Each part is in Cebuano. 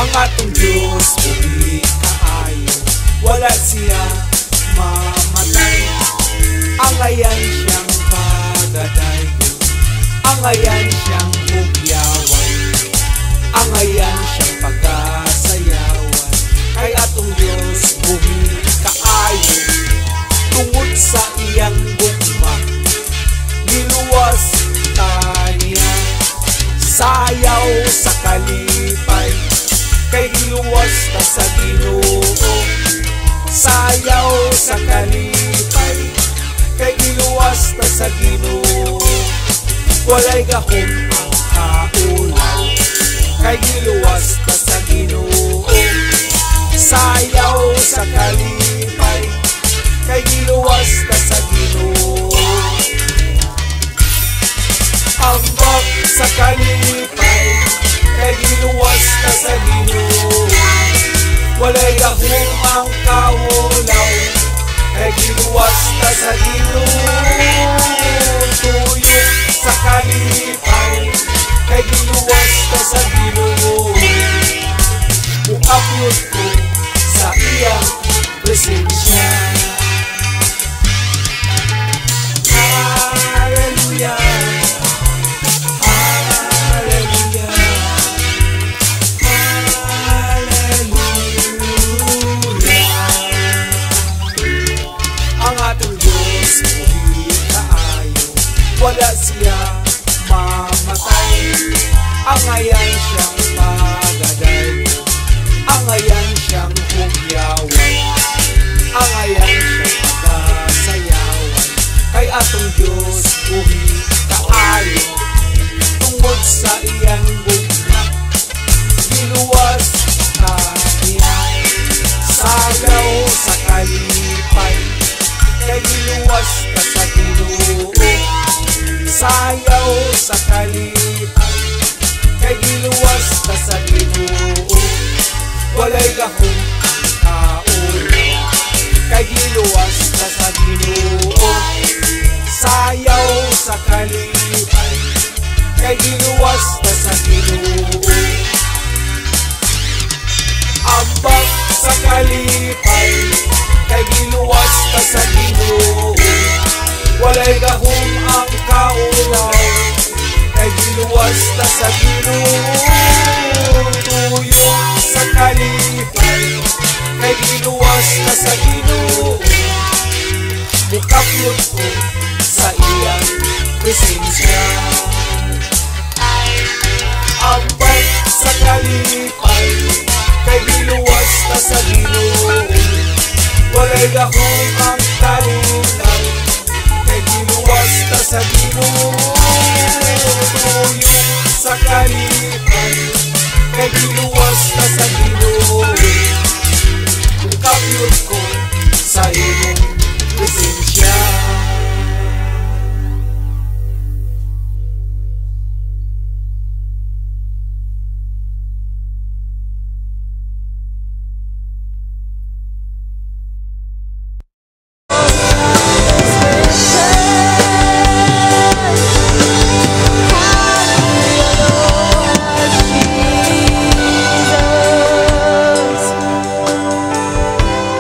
Ang atong Diyos buhi kaayo, wala siya mamatay. Angayan siyang pagadaygon, angayan siyang hugyawan, angayan siyang pagasayawan. Kay atong Diyos buhi kaayo, tungod sa iyang gugma, giluwas ta niya. Sayaw sa kalipay, kay giluwas ta sa Ginoo. Sayaw sa kalipay, kay giluwas ta sa Ginoo. Walay gahom ang kaulaw, kay giluwas ta sa Ginoo. Sayaw sa kalipay, kay giluwas ta sa Ginoo. Ambak sa kalipay, kay giluwas ta sa Ginoo. Walay gahom ang kaulaw, kay giluwas ta sa Ginoo. Tuyok sa kalipay, kay giluwas ta sa Ginoo. Muapyot ko sa iyang presensya. Hallelujah, hallelujah, hallelujah. Ang atong Diyos buhi kaayo, wala siya mamatay. Angayan siyang pagadaygon, angayan siyang hugyawan, angayan siyang pagasayawan. Kay atong Diyos buhi kaayo, tungod sa iyang gugma, giluwas ta niya. Sayaw sa kalipay, kay giluwas ta sa Ginoo. Sayaw sa kalipay, kay giluwas ta sa Ginoo. Walay gahom ang kaulaw, kay giluwas ta sa Ginoo. Sayaw sa kalipay, kay giluwas ta sa Ginoo. Ambak sa kalipay, kay giluwas ta sa Ginoo. Walay gahom ang kaulaw, kay giluwas ta sa Ginoo. Tuyok sa kalipay, kay giluwas ta sa Ginoo. Mukapyot ko sa iyang presensya. Ambak sa kalipay, kay giluwas ta sa Ginoo. Walay gahom ang kaulaw, kay giluwas ta sa Ginoo. Tuyok sa kalipay, kay giluwas ta sa Ginoo. Mukapyot ko sa imong presensya.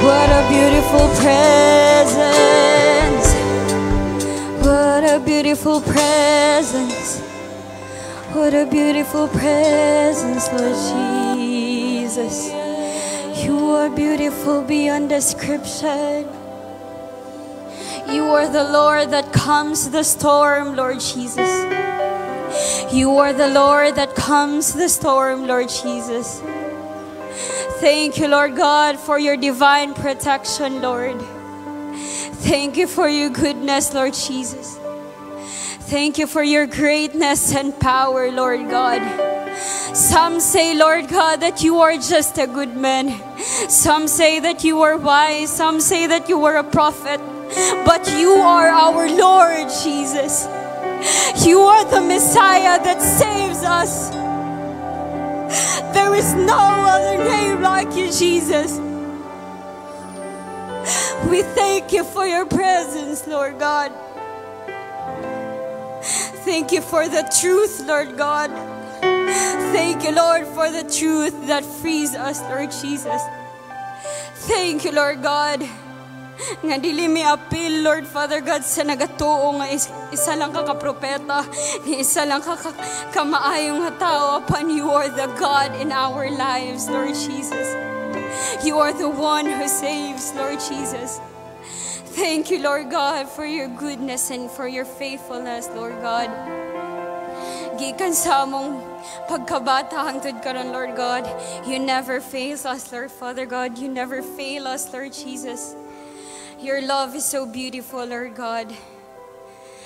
What a beautiful presence. What a beautiful presence. What a beautiful presence, Lord Jesus. You are beautiful beyond description. You are the Lord that calms the storm, Lord Jesus. You are the Lord that calms the storm, Lord Jesus. Thank you, Lord God, for your divine protection, Lord. Thank you for your goodness, Lord Jesus. Thank you for your greatness and power, Lord God. Some say, Lord God, that you are just a good man. Some say that you are wise. Some say that you are a prophet. But you are our Lord, Jesus. You are the Messiah that saves us. There is no other name like you, Jesus. We thank you for your presence, Lord God. Thank you for the truth, Lord God. Thank you, Lord, for the truth that frees us, Lord Jesus. Thank you, Lord God, nga dili mi apil, Lord Father God, sa nagatuo nga isa lang ka ka propeta, nga isa lang ka kamaayong nga tao, apan you are the God in our lives, Lord Jesus. You are the one who saves, Lord Jesus. Thank you, Lord God, for your goodness and for your faithfulness, Lord God. Gikan sa among pagkabata hangtod karon, Lord God, you never fail us, Lord Father God. You never fail us, Lord Jesus. Your love is so beautiful, Lord God.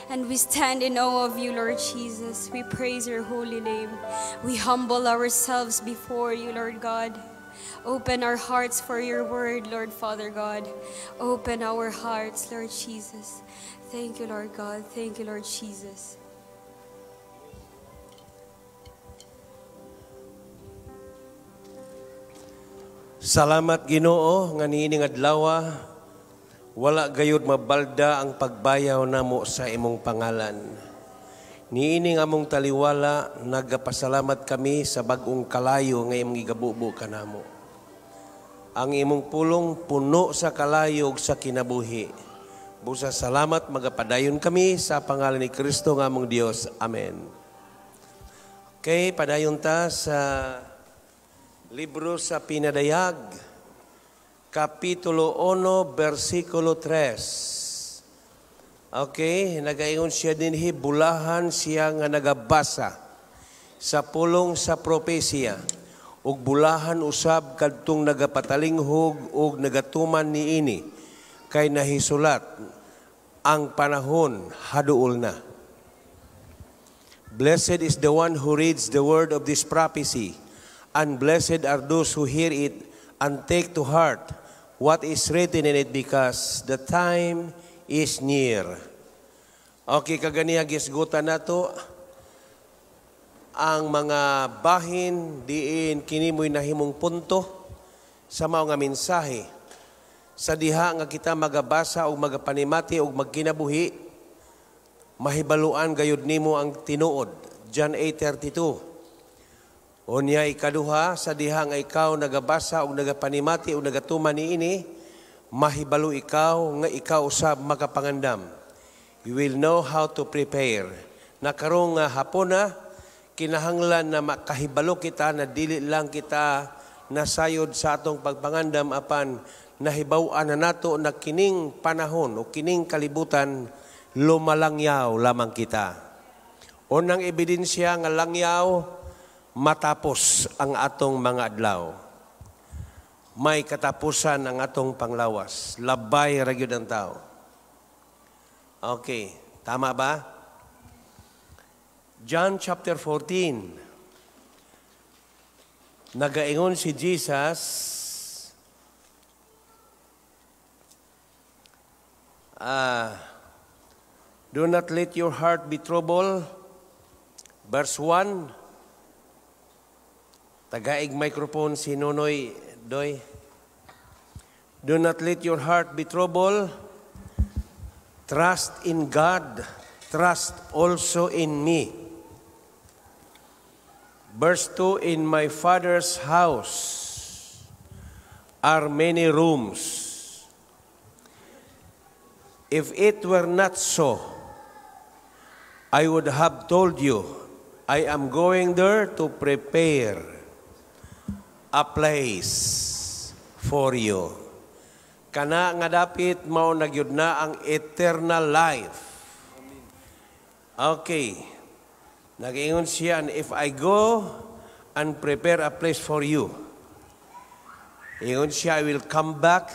And we stand in awe of you, Lord Jesus. We praise your holy name. We humble ourselves before you, Lord God. Open our hearts for your word, Lord Father God. Open our hearts, Lord Jesus. Thank you, Lord God. Thank you, Lord Jesus. Salamat, Ginoo, nga niining adlaw wala gayud mabalda ang pagbayaw namo sa imong pangalan. Niining among taliwala, nagapasalamat kami sa bag-ong kalayo nga imong gigabubo kanamo. Ang imong pulong puno sa kalayo ug sa kinabuhi. Busa salamat, magapadayon kami sa pangalan ni Kristo nga among Dios. Amen. Okay, padayon ta sa libro sa Pinadayag, Kapitulo 1, versikulo 3. Okay, nagaingon siya dinhi, bulahan siya nga nagabasa sa pulong sa propesiya ug bulahan usab kadtong nagapatalinghog ug nagatuman niini, kay nahisulat ang panahon haduol na. Blessed is the one who reads the word of this prophecy, and blessed are those who hear it and take to heart what is written in it, because the time is near. Okay, kaganiya gisgutan nato ang mga bahin diin kini mo'y nahimong punto sa mao nga mensahe. Sa diha nga kita magabasa og magapanimati og magkinabuhi, mahibaluan gayud nimo ang tinuod. John 8:32. Unya ikaduha, sa diha nga ikaw nagabasa og nagapanimati og nagatuman niini, mahibalo ikaw nga ikaw usab makapangandam. You will know how to prepare. Na karong nga hapona, kinahanglan na makahibalo kita na dili lang kita nasayod sa atong pagpangandam, apan nahibaw-an na nato na kining panahon o kining kalibutan lumalangyaw lamang kita. Unang ebidensya nga langyaw, matapos ang atong mga adlaw. May katapusan ang atong panglawas. Labay ra gyud ang tao. Okay, tama ba? John chapter 14. Nagaingon si Jesus, "Do not let your heart be troubled." Verse 1. Tagaig microphone si Nonoy Doy. "Do not let your heart be troubled. Trust in God. Trust also in me." Verse 2, "In my Father's house are many rooms. If it were not so, I would have told you, I am going there to prepare a place for you." Kana nga dapit mao na gyud na ang eternal life. Okay. Nag-ingon siya, "And if I go and prepare a place for you," ingon siya, "I will come back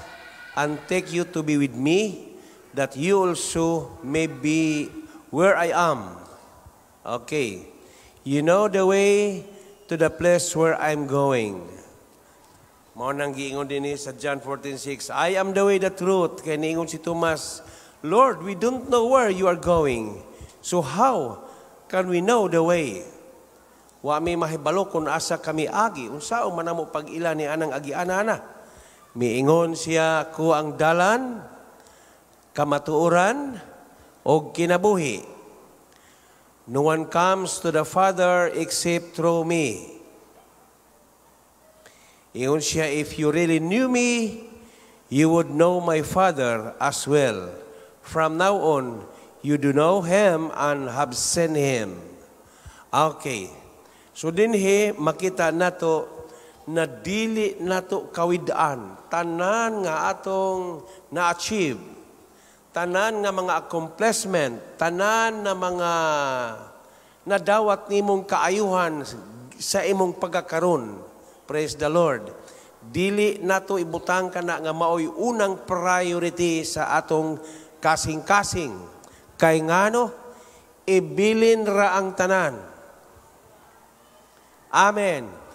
and take you to be with me, that you also may be where I am." Okay. "You know the way to the place where I'm going." Mao nang giingon dinhi sa John 14:6, "I am the way, the truth." Kay niingon si Tomas, "Lord, we don't know where you are going. So how can we know the way?" Wa mi mahibalo kung asa kami agi. Unsaon man namo pag-ila ni anang agianana? Miingon siya, "Ako ang dalan, kamatuoran, og kinabuhi. No one comes to the Father except through me. Ingon siya, "If you really knew me, you would know my Father as well. From now on, you do know him and have seen him." Okay. So dinhi makita nato na dili nato kawid-an tanan nga atong na-achieve, tanan nga mga accomplishment, tanan na mga nadawat nimong kaayuhan sa imong pagkakaron. Praise the Lord. Dili nato ibutang kana nga maoy unang priority sa atong kasing-kasing. Kay ngano, ibilin ra ang tanan. Amen.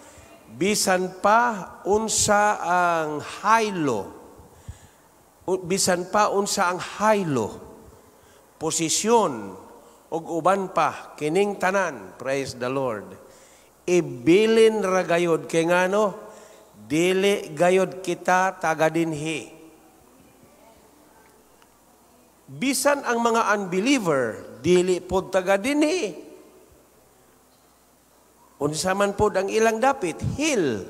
Bisan pa unsa ang haylo, bisan pa unsa ang haylo, posisyon, ug uban pa, kining tanan, praise the Lord, ibilin ra gayod, kay ngano, dili gayod kita taga dinhi. Bisan ang mga unbeliever, dili pod taga dinhi. Unsa man pod ang ilang dapit? Hill.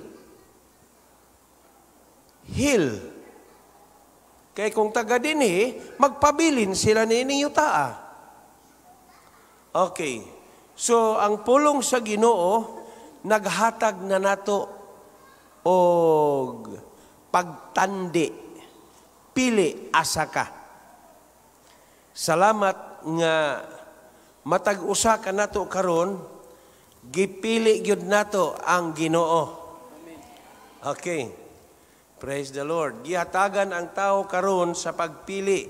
Hill. Kay kung taga dinhi, magpabilin sila niining yutaa. Okay. So, ang pulong sa Ginoo naghatag na nato og pagtandi. Pili asa ka. Salamat nga matag usa ka nato karon gipili gyud nato ang Ginoo. Okay. Praise the Lord. Gihatagan ang tao karon sa pagpili.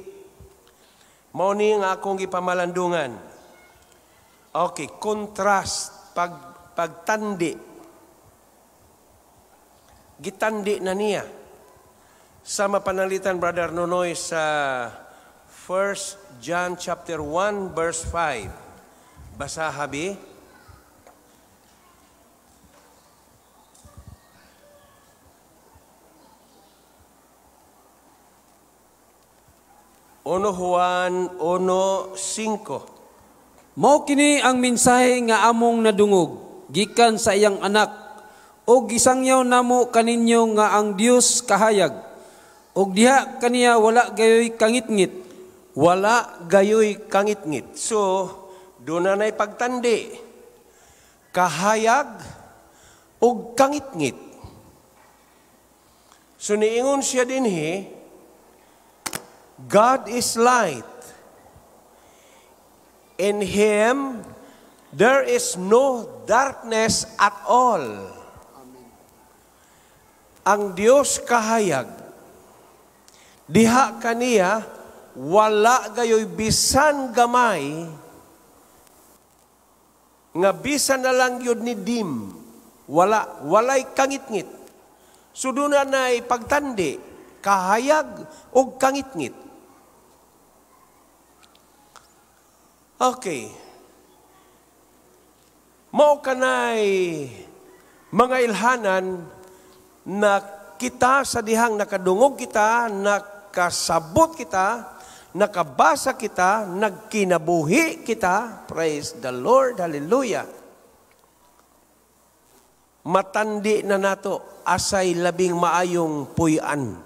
Mao ni nga akong gipamalandungan. Okay, contrast, pagtandi. Gitandi na niya. Sa mapanalitan, Brother Nonoy, sa 1 John chapter 1 verse 5. Basa, habi. Uno Juan 1:5. Mao kini ang mensahe nga among nadungog gikan sa iyang anak, og gisangyaw namo kaninyo nga ang Dios kahayag, og diha kaniya wala gayoy kangitngit. Wala gayoy kangitngit. So, doon na na'y pagtandi. Kahayag og kangitngit. So, niingon siya dinhi, God is light. In Him, there is no darkness at all. Amen. Ang Dios kahayag. Diha kaniya, wala gayoy bisan gamay, nga bisan na lang yun ni dim. Wala, walay kangitngit. So doon na na'y pagtandi, kahayag o kangitngit. Okay. Mao kanay mga ilhanan na kita sa dihang nakadungog kita, nakasabot kita, nakabasa kita, nagkinabuhi kita. Praise the Lord. Hallelujah. Matandi na nato asay labing maayong puy-an.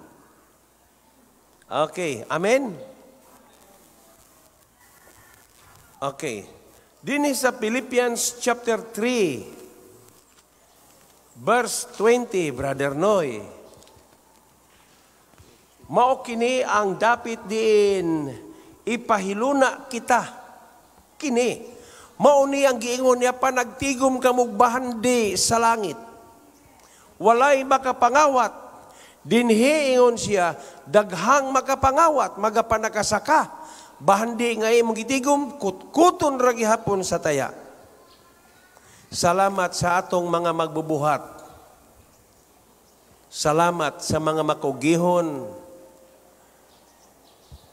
Okay. Amen? Okay. Dinhi sa Philippians chapter 3, verse 20, Brother Noy. Mao kini ang dapit diin ipahiluna kita. Kini. Mao ni ang giingon niya, panagtigom kamog bahandi sa langit. Walay makapangawat. Dinhi ingon siya, daghang makapangawat, magapanakasaka. Bahandi nga imong gitigom, kutkuton ra gihapon sa taya. Salamat sa atong mga magbubuhat. Salamat sa mga makugihon.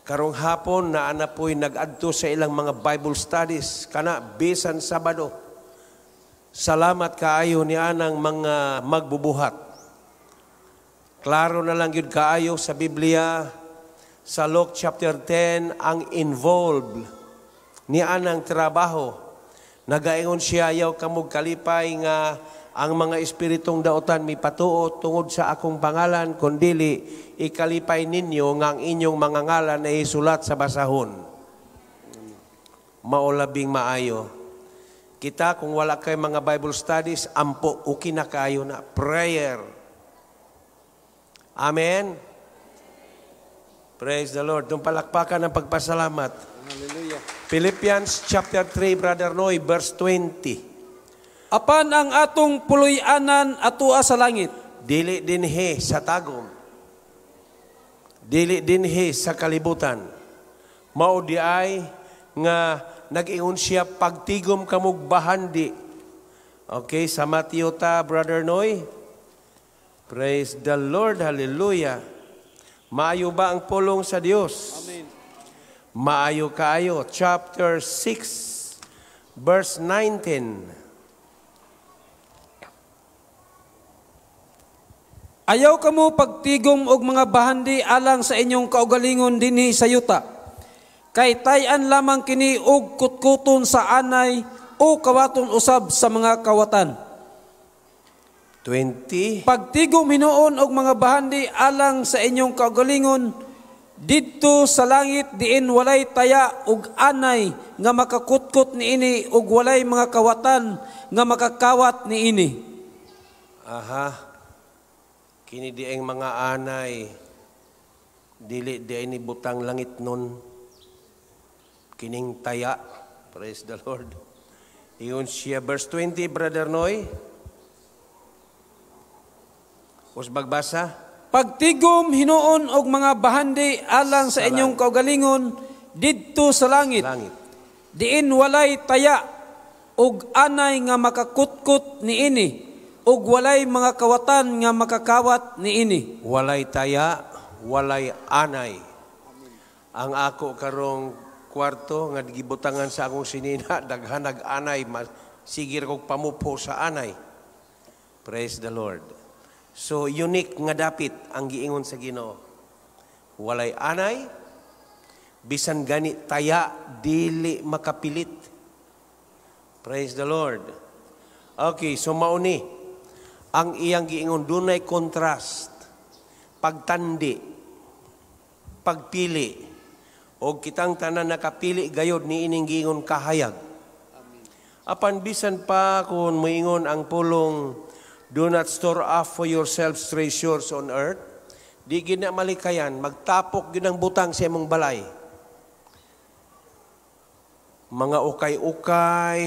Karong hapon na ana po'y nag-adto sa ilang mga Bible studies kana bisan Sabado. Salamat kaayo ni anang mga magbubuhat. Klaro na lang gyud kaayo sa Biblia sa Luke chapter 10 ang involved ni anang trabaho. Nagaingon siya, ayaw kamog kalipay nga ang mga espiritong daotan mipatuo tungod sa akong pangalan, kundili ikalipay ninyo nga ang inyong mga ngalan ay isulat sa basahon. Mao labing maayo. Kita, kung wala kay mga Bible studies, ampo, okay na kaayo na. Prayer. Amen? Praise the Lord. Itong palakpakan ng pagpasalamat. Hallelujah. Philippians chapter 3, Brother Noy, verse 20. Apan ang atong puloy-anan atua sa langit. Dili dinhi sa Tagum. Dili dinhi sa kalibutan. Mao di ay nga nag-ingon siya, pagtigom kamog bahandi. Okay, sa Matthew ta, Brother Noy. Praise the Lord, hallelujah. Maayo ba ang pulong sa Dios? Amen. Maayo kaayo. Chapter 6, verse 19. Ayaw kamo pagtigom og mga bahandi alang sa inyong kaugalingon dinhi sa yuta. Kay tay-an lamang kini og kutkuton sa anay o kawaton usab sa mga kawatan. 20. Pagtigom hinuon og mga bahandi alang sa inyong kaugalingon didto sa langit, diin walay taya ug anay nga makakutkot niini ug walay mga kawatan nga makakawat niini. Aha. Kini dieng mga anay, dili di ni butang langit nun. Kining taya. Praise the Lord. Ingon siya, verse 20, Brother Noy. Us bagbasa. Pagtigom hinuon og mga bahandi alang sa Sa inyong langit. Kaugalingon didto sa langit. Langit. Diin walay taya ug anay nga makakutkot niini ug walay mga kawatan nga makakawat niini. Walay taya, walay anay. Ang ako karong kwarto nga gibutangan sa akong sinina, daghan nag anay, sigir kog pamupo sa anay. Praise the Lord. So unique nga dapit ang giingon sa Ginoo. Walay anay, bisan gani taya, dili makapilit. Praise the Lord. Okay, so mauni ang iyang giingon, dunay contrast, pagtandi, pagpili, o kitang tanan nakapili gayod ni ining giingon kahayag. Apan bisan pa kung moingon ang pulong, "Do not store up for yourselves treasures on earth," di gid na malikayan, magtapok gid ang butang sa imong balay. Mga ukay-ukay.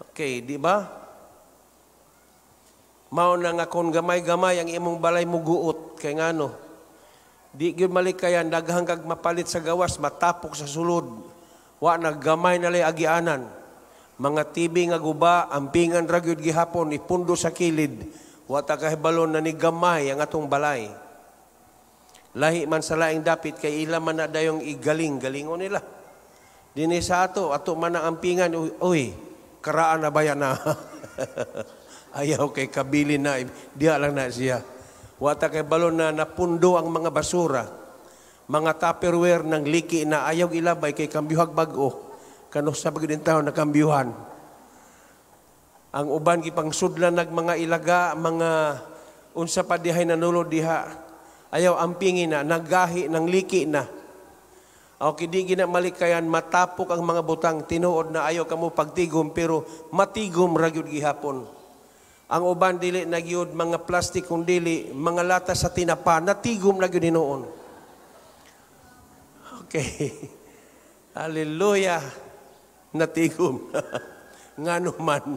Okay, di ba? Mao na nga kung gamay-gamay ang imong balay, muguot kay ngano? Di gyud malikayan, daghang kag mapalit sa gawas, matapok sa sulod. Wa na, gamay na lay agianan. Mga TV nga guba, ampingan ra gyud gihapon, ipundo sa kilid. Wa ta kahibalo na ni gamay ang atong balay. Lahi man sa laing dapit kay ila man na dayong igaling, galingon nila. Dinhi sa ato, ato man ang ampingan, uy, uy, karaan na ba yan na? Ayaw kay kabili na, diya lang na siya. Wa ta kahibalo na napundo ang mga basura. Mga Tupperware ng liki na, ayaw ilabay kay kambyuhag bag-o. Kano sa pagid taon na kambyuhan. Ang uban gipang sudlan nag mga ilaga, mga unsa pa dihay nanulod diha. Ayaw ampingin na, naggahi ng liki na. Okay, di gina malikayan, matapok ang mga butang, tinuod na ayaw kamo pagtigom, pero matigom ra gyud gihapon. Ang uban dili na gyud mga plastic kung dili, mga lata sa tinapa, natigom na gyud hinuon. Okay. Hallelujah. Natigom. Ngano man,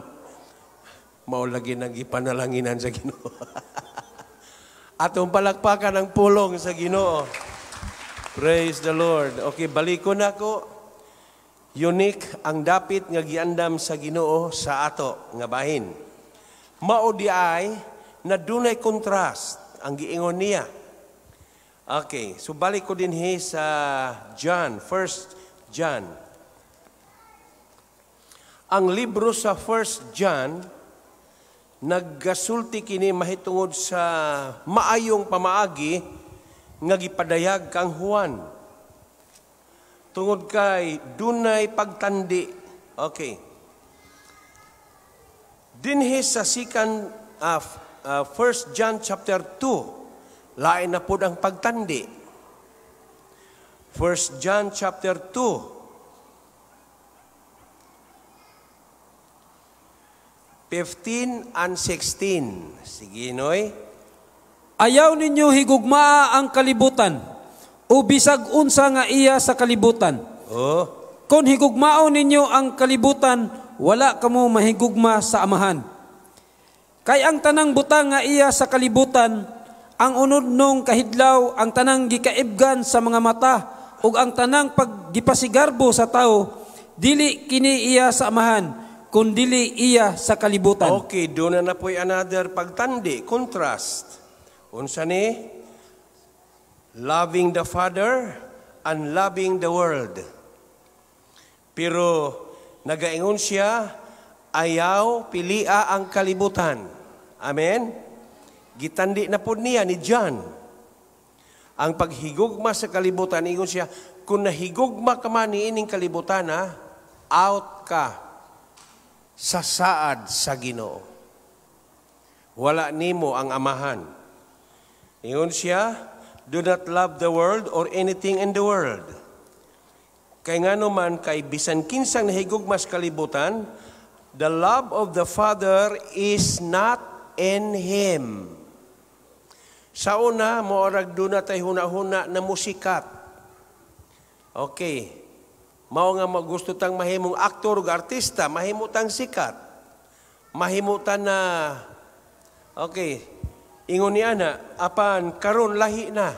mao lagi nang ipanalanginan sa Ginoo. Atong palakpakan ang pulong sa Ginoo. Praise the Lord. Okay, balikon nako. Unique ang dapit nga giandam sa Ginoo sa ato nga bahin. Mao di ay na dunay contrast ang giingon niya. Okay, so balik ko dinhi sa John, First John. Ang libro sa First John naggasulti kini mahitungod sa maayong pamaagi nga gipadayag kang Juan. Tungod kay dunay pagtandi. Okay. Dinhi sa second 1 John chapter 2, lain na pud ang pagtandi. 1 John chapter 2, 15 and 16. Sige, Noy. Ayaw ninyo higugmaa ang kalibutan o bisag unsa nga iya sa kalibutan. Oh. Kung higugmaon ninyo ang kalibutan, wala kamo mahigugma sa Amahan. Kay ang tanang butang nga iya sa kalibutan, ang unodnong kahidlaw, ang tanang gikaibgan sa mga mata, ug ang tanang paggipasigarbo sa tao, dili kini iya sa Amahan, kun dili iya sa kalibutan. Okay, doon na po'y another pagtandi, contrast. Unsa ni? Loving the Father and loving the world. Pero nagaingon siya, ayaw pilia ang kalibutan. Amen? Gitandi na po niya ni John. Ang paghigugma sa kalibutan, ingon siya, kung nahigugma ka man niining kalibutan, ha, out ka sa saad sa Ginoo. Wala nimo ang Amahan. Ingon siya, do not love the world or anything in the world. Kay ngano man, kay bisan kinsang nahigugma sa kalibutan, the love of the Father is not in him. Sa una, moorag doon na tay huna-huna na musikat. Okay. Mao nga gusto tang mahimong aktor ug artista, mahimo tang sikat. Mahimo ta na, okay, ingon niya na, apan karon lahi na.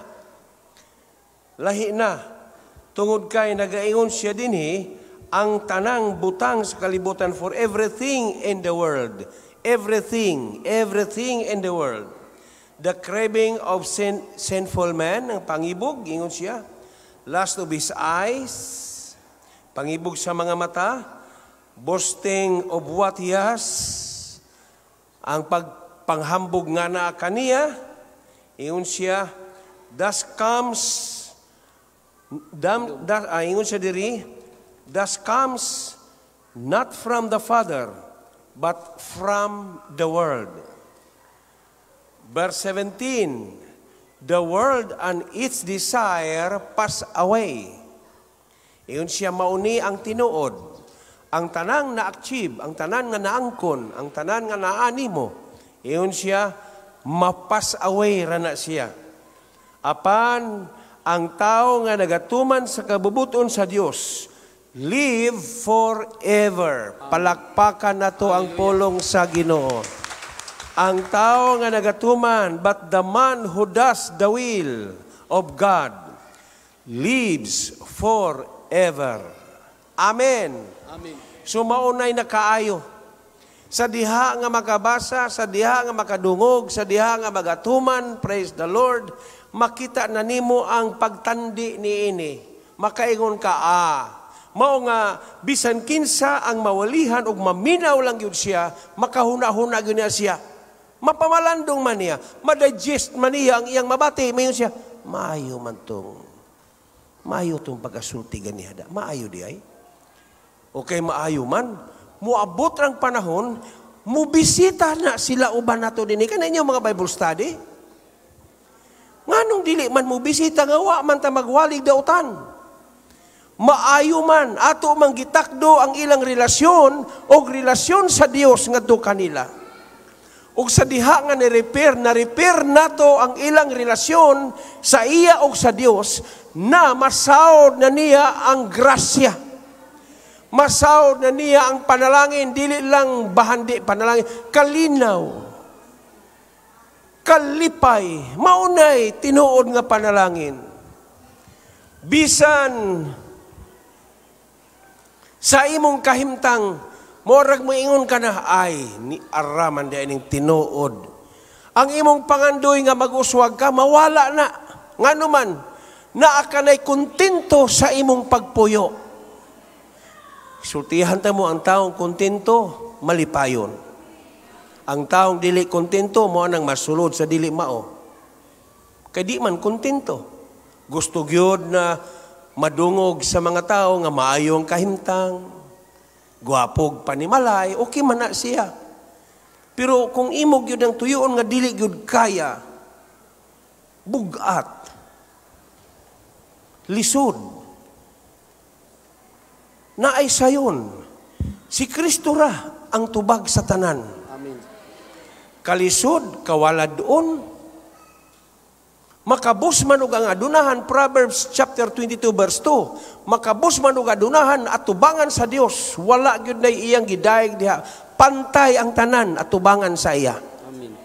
Lahi na. Tungod kay nagaingon siya dinhi, ang tanang butang sa kalibutan, for everything in the world. Everything, everything in the world. The craving of sinful man, ang pangibog, ingon siya, lust of his eyes, pangibog sa mga mata, boasting of what he has, ang pagpanghambog nga naa kaniya, ingon siya, thus comes, dam, da, ingon siya diri, thus comes not from the Father, but from the world. Verse 17, the world and its desire pass away. Ingon siya, mauni ang tinuod. Ang tanang na-achieve, ang tanan nga naangkon, ang tanan nga naanimo. Ingon siya, mapass away ra na siya. Apan, ang tao nga nagatuman sa kabubuton sa Dios, live forever. Palakpakan nato ang pulong sa Ginoo. Ang tao nga nagatuman, but the man who does the will of God lives forever. Amen. Amen. So maunay nakaayo. Sa diha nga makabasa, sa diha nga makadungog, sa diha nga magatuman, praise the Lord, makita na nimo ang pagtandi niini. Makaingon ka, mao nga bisan kinsa ang mawalihan og maminaw lang gyud siya, makahuna-huna gyud niya siya. Mapamalandong man niya, madigest man niya ang iyang mabati, mayon siya, maayo man tong, maayo tong pagkasulti ganiha da, maayo di ay. Okay, maayo man, muabot ang panahon, mubisita na sila uban nato dinhi. Kana inyo mga Bible study? Nganong dili man mubisita nga wa man ta magwalig dautan? Maayo man, ato mang gitakdo ang ilang relasyon og relasyon sa Dios ngadto kanila. Og sa diha nga ni-repair, na-repair nato ang ilang relasyon sa iya og sa Dios, na masaod na niya ang grasya. Masaod na niya ang panalangin, dili lang bahandi panalangin, kalinaw, kalipay, maunay tinuod nga panalangin. Bisan sa imong kahimtang, morag mo ingon ka na, ay, ni araman di ining tinuod. Ang imong pangandoy nga mag-uswag ka, mawala na. Ngano man, naa ka na'y kontento sa imong pagpuyo. Sultihan ta mo ang taong kontento, malipayon. Ang taong dili kontento, mo nang masulod sa dili mao. Kay di man kontento. Gusto gyud na madungog sa mga tao nga maayo ang kahimtang. Gwapog panimalay, okay man na siya. Pero kung imo gyud ang tuyoon nga dili gyud kaya, bugat, lisod, naay sayon. Si Kristo ra ang tubag sa tanan. Amen. Kalisod, kawaladon, makabos man og ang adunahan, Proverbs chapter 22 verse 2. Makabos man og adunahan at tubangan sa Dios, wala gyud nay iyang gidayeg diha. Pantay ang tanan at tubangan sa iya. Amen.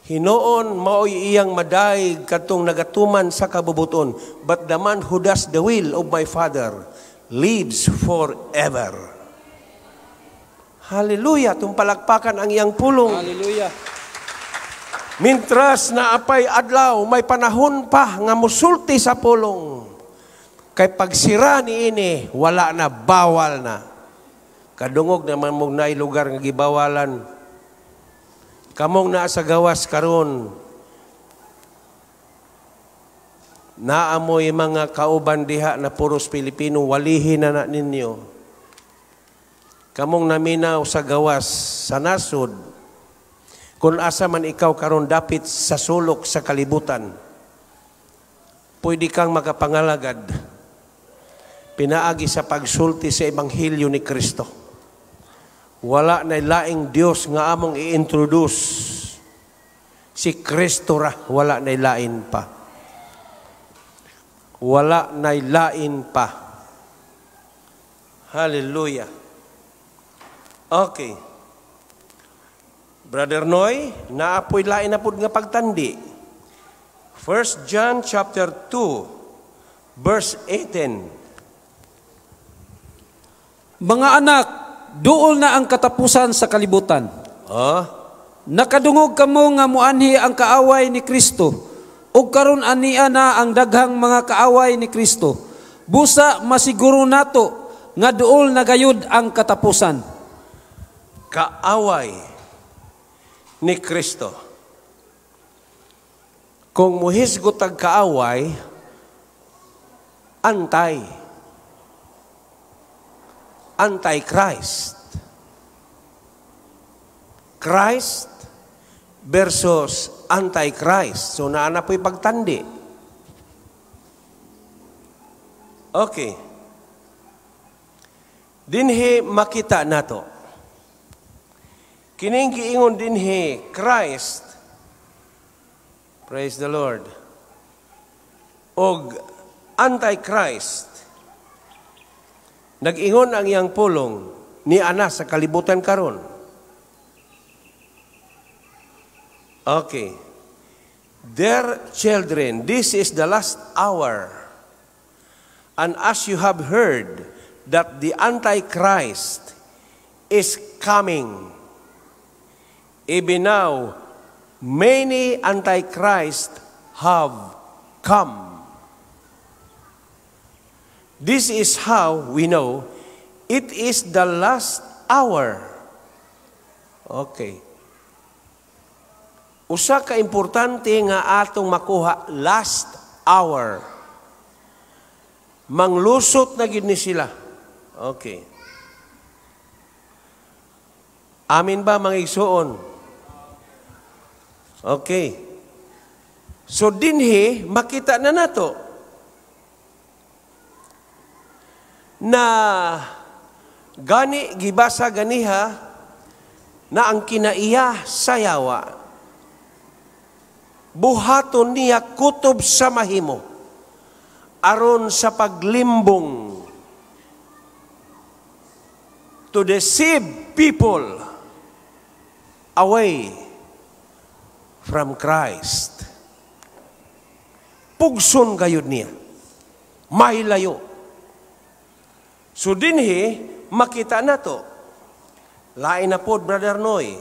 Hinoon maoy iyang madayeg kadtong nagatuman sa kabubuton, but the man who does the will of my Father lives forever. Hallelujah! Tumpalakpakan ang iyang pulong. Hallelujah. Mintras na apay adlaw, may panahon pa nga musulti sa pulong. Kay pagsira ni ini, wala na, bawal na. Kadungog naman mong naay lugar nga gibawalan. Kamong naa sa gawas karon, naamoy mga kauban diha na puros Pilipino, walihin na na ninyo. Kamong naminaw sa gawas sa nasod, kung asa man ikaw karon dapit sa sulok sa kalibutan, pwede kang makapangalagad pinaagi sa pagsulti sa ebanghelyo ni Kristo. Wala na laing Dios nga among i-introduce. Si Kristo ra, wala na lain pa. Wala na lain pa. Hallelujah. Okay. Brother Noy, naapoy lain na pud nga pagtandi. 1 John chapter 2 verse 18. Mga anak, duol na ang katapusan sa kalibutan. Oh, Nakadungog kamo nga muanhi ang kaaway ni Kristo, ug karon ania na ang daghang mga kaaway ni Kristo. Busa masiguro nato nga duol na gayud ang katapusan. Kaaway ni Kristo. Kung muhisgot ang kaaway, antay. Anti-Christ. Christ versus Antichrist. So naana po'y pagtandi. Okay. Dinhi makita nato. Kining giingon dinhi Christ. Praise the Lord. Og Antichrist. Nag-ingon ang iyang pulong ni ana sa kalibutan karon. Okay. Dear children, this is the last hour. And as you have heard that the Antichrist is coming, even now, many Antichrists have come. This is how we know it is the last hour. Okay. Usa ka importante nga atong makuha, last hour. Manglusot na gid ni sila. Okay. Amin ba mga igsuon? Okay. So dinhi makita na nato na gani gibasa ganiha na ang kinaiya sa yawa buhaton niya kutob sa mahimo aron sa paglimbong, to deceive people away from Christ. Pugson gayud niya, mahilayo. So dinhi makita nato. Lain na pod, Brother Noy.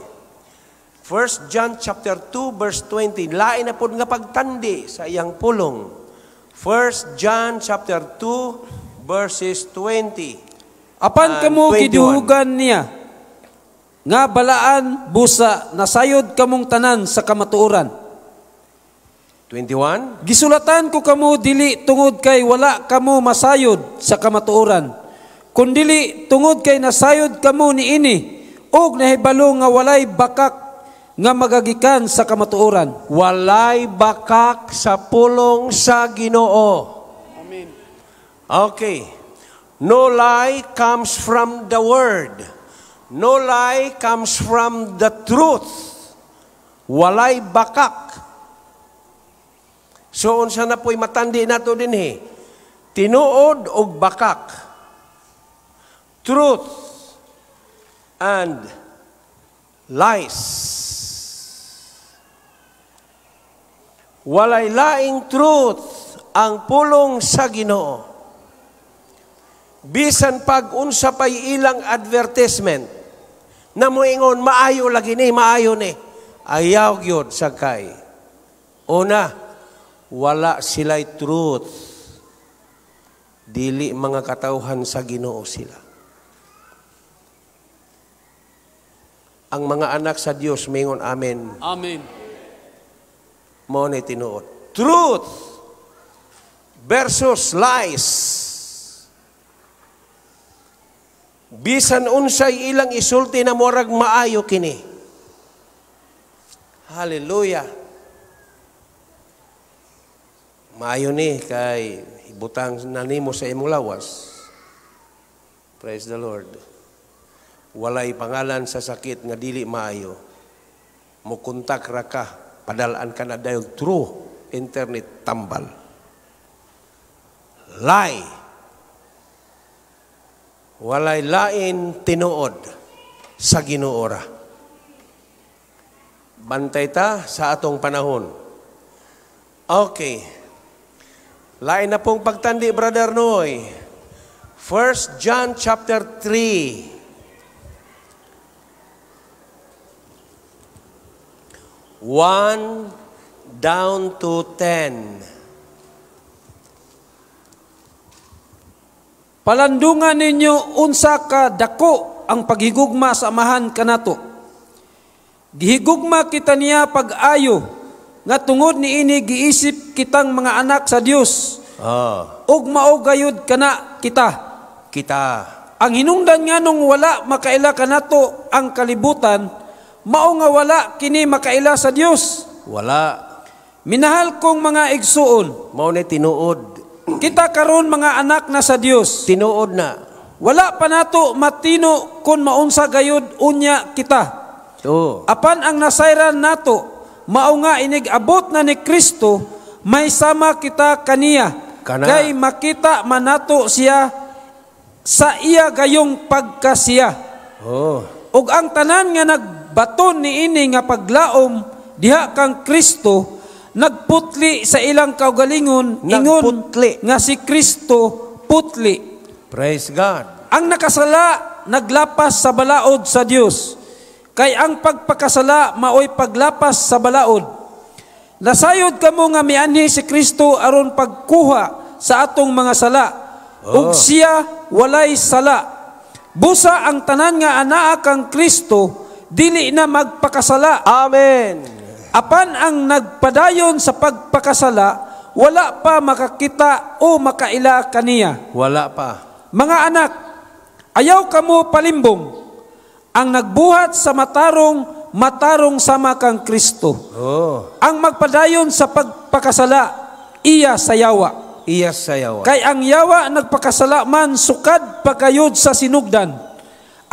1 John chapter 2 verse 20, lain na pod nga pagtandi sa iyang pulong. 1 John chapter 2 verses 20. Apan And kamo 21. giduhugan niya nga balaan busa nasayod kamong tanan sa kamatuoran. 21. Gisulatan ko kamo dili tungod kay wala kamo masayod sa kamatuoran, Kundili tungod kay nasayod kamo niini ug nahibalo nga walay bakak nga magagikan sa kamatuoran. Walay bakak sa pulong sa Ginoo. Amen. Okay. No lie comes from the word. No lie comes from the truth. Walay bakak. So unsa na po'y matandi nato dinhi? Tinuod og bakak. Truth and lies. Walay laing truth ang pulong sa Ginoo. Bisan pag unsa pay ilang advertisement na moingon maayo lagi ni, maayo ni, ayaw gyud sa kay. Una, wala sila'y truth. Dili mga katawhan sa Ginoo sila. Ang mga anak sa Dios mingon amen. Amen. Mao ni tinuod. Truth versus lies. Bisan unsay ilang isulti na murag maayo kini. Hallelujah. Maayo ni kay ibutang na nimo sa imong lawas. Praise the Lord. Walay pangalan sa sakit nga dili maayo. Mukontak ra ka, padalaan ka na dayon through internet tambal. Lie. Walay lain tinuod sa Ginoo ra. Bantay ta sa atong panahon. Okay. Lain na pong pagtandi, Brother Noy. 1 John chapter 3. 1 down to 10. Palandungan ninyo unsa ka dako ang paghigugma sa Amahan kanato. Gihigugma kita niya pag-ayo nga tungod niini giisip kitang mga anak sa Dios. Ug mao gayud kana kita. Kita. Ang hinungdan nganong wala makaila kanato ang kalibutan, mao nga wala kini makaila sa Dios. Wala. Minahal kong mga igsuon. Mao ni tinuod. Kita karon mga anak na sa Dios. Tinuod na. Wala pa nato matino kun maunsa gayud unya kita. Oh. Apan ang nasayran nato, mao nga inig-abot na ni Kristo, may sama kita kaniya. Kana. Kay makita man nato siya sa iya gayong pagkasiya. Oh. Ug ang tanan nga nagbaton niini nga paglaom diha kang Kristo, nagputli sa ilang kaugalingon, ingon nagputli nga si Kristo putli. Praise God. Ang nakasala naglapas sa balaod sa Dios. Kay ang pagpakasala maoy paglapas sa balaod. Nasayod kamo nga mianhi si Kristo aron pagkuha sa atong mga sala. Oh. Ug siya walay sala. Busa ang tanan nga anaa kang Kristo dili na magpakasala. Amen. Apan ang nagpadayon sa pagpakasala, wala pa makakita o makaila kaniya. Wala pa. Mga anak, ayaw kamo palimbong. Ang nagbuhat sa matarong, matarong sama kang Kristo. Oh. Ang magpadayon sa pagpakasala, iya sa yawa. Iya sa yawa. Kay ang yawa nagpakasala man sukad pagkayod sa sinugdan.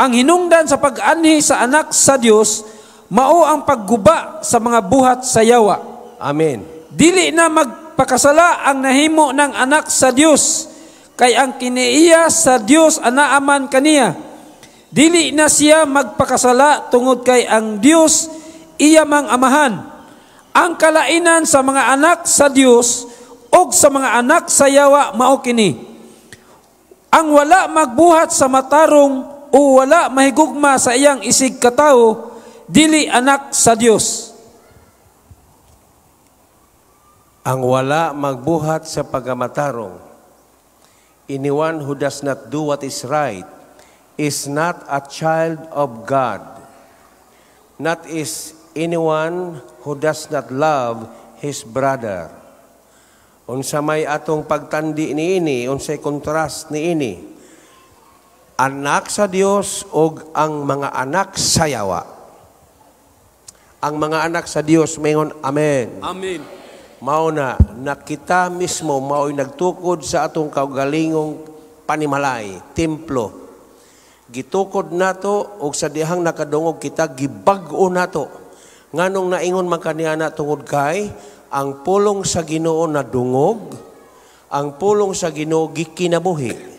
Ang hinungdan sa pag-anhi sa anak sa Dios, mao ang pagguba sa mga buhat sa yawa. Amen. Dili na magpakasala ang nahimo ng anak sa Dios, kay ang kiniiya sa Dios anaaman kaniya. Dili na siya magpakasala tungod kay ang Dios iya mang amahan. Ang kalainan sa mga anak sa Dios og sa mga anak sa yawa mao kini. Ang wala magbuhat sa matarong o wala mahigugma sa iyang isig katawo, dili anak sa Dios. Ang wala magbuhat sa pagkamatarong, anyone who does not do what is right, is not a child of God. Not is anyone who does not love his brother. Unsa may atong pagtandi niini, unsay contrast niini. Anak sa Dios og ang mga anak sa yawa. Ang mga anak sa Dios maingon amen. Amen. Mao na kita mismo mao'y nagtukod sa atong kaugalingong panimalay, templo. Gitukod nato og sa dihang nakadungog kita gibag-o nato. Nganong naingon man kaniana tungod kay ang pulong sa Ginoo nadungog, ang pulong sa Ginoo gikinabuhi.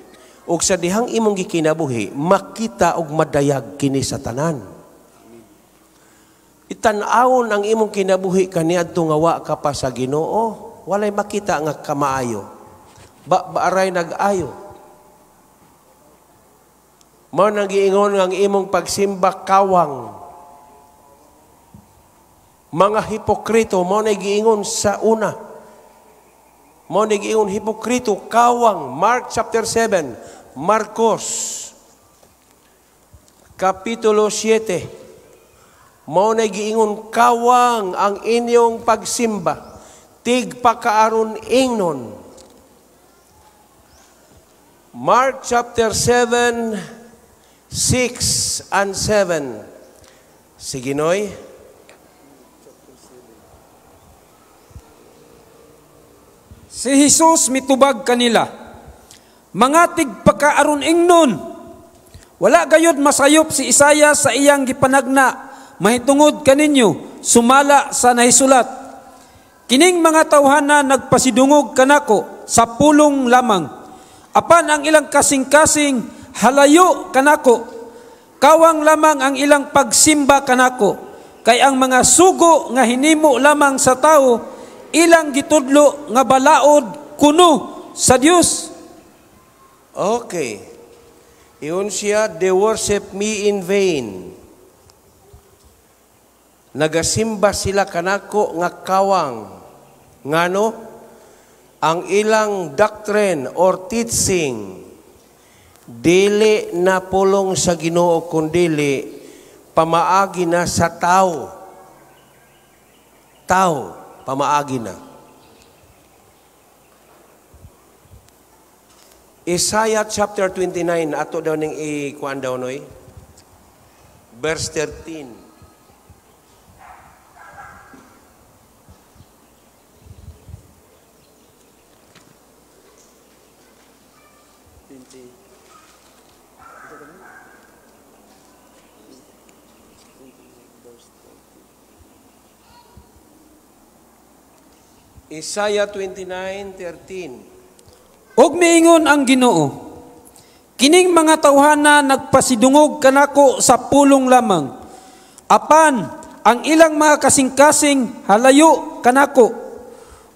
Ug sa dihang imong gikinabuhi, makita og madayag kini sa tanan. Itan-awon ang imong kinabuhi kaniadto nga wa ka pa sa Ginoo, walay makita nga kamaayo. Ba aray nag-ayo. Mao nang giingon nga ang imong pagsimba kawang. Mga hipokrito mao na giingon sa una. Mao na giingon hipokrito kawang. Mark chapter 7, Marcos kapitulo 7. Mao na giingon kawang ang inyong pagsimba, tigpakaaron ingnon. Mark chapter 7, 6 and 7. Sige, Noy. Si Jesus mitubag kanila, mga tigpakaaron ingnon, wala gayud masayop si Isaiah sa iyang gipanagna, mahitungod kaninyo, sumala sa nahisulat. Kining mga tawhana nagpasidungog kanako sa pulong lamang, apan ang ilang kasing-kasing halayo kanako, kawang lamang ang ilang pagsimba kanako, kay ang mga sugo nga hinimo lamang sa tao, ilang gitudlo nga balaod kuno sa Dios. Okay. Iyon siya, they worship me in vain. Nagasimba sila kanako nga kawang. Ngano? Ang ilang doctrine or teaching, dili na pulong sa Ginoo kundili pamaagi na sa tao. Tao, pamaagi na. Isaiah chapter 29, ato daw ning ikuan daw noy. Verse 13. Isaiah 29:13. Og miingon ang Ginoo, kining mga tawhana nagpasidungog kanako sa pulong lamang, apan ang ilang mga kasing-kasing halayo kanako,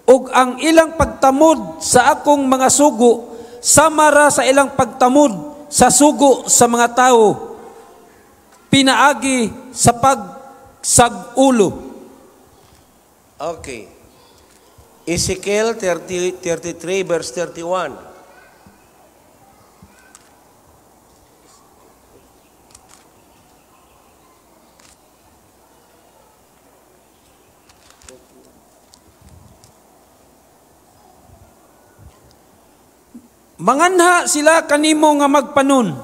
ug ang ilang pagtamod sa akong mga sugo samara sa ilang pagtamod sa sugo sa mga tao, pinaagi sa pagsag-ulo. Okay. Ezekiel 33 verse 31. Manganha sila kanimo nga magpanon,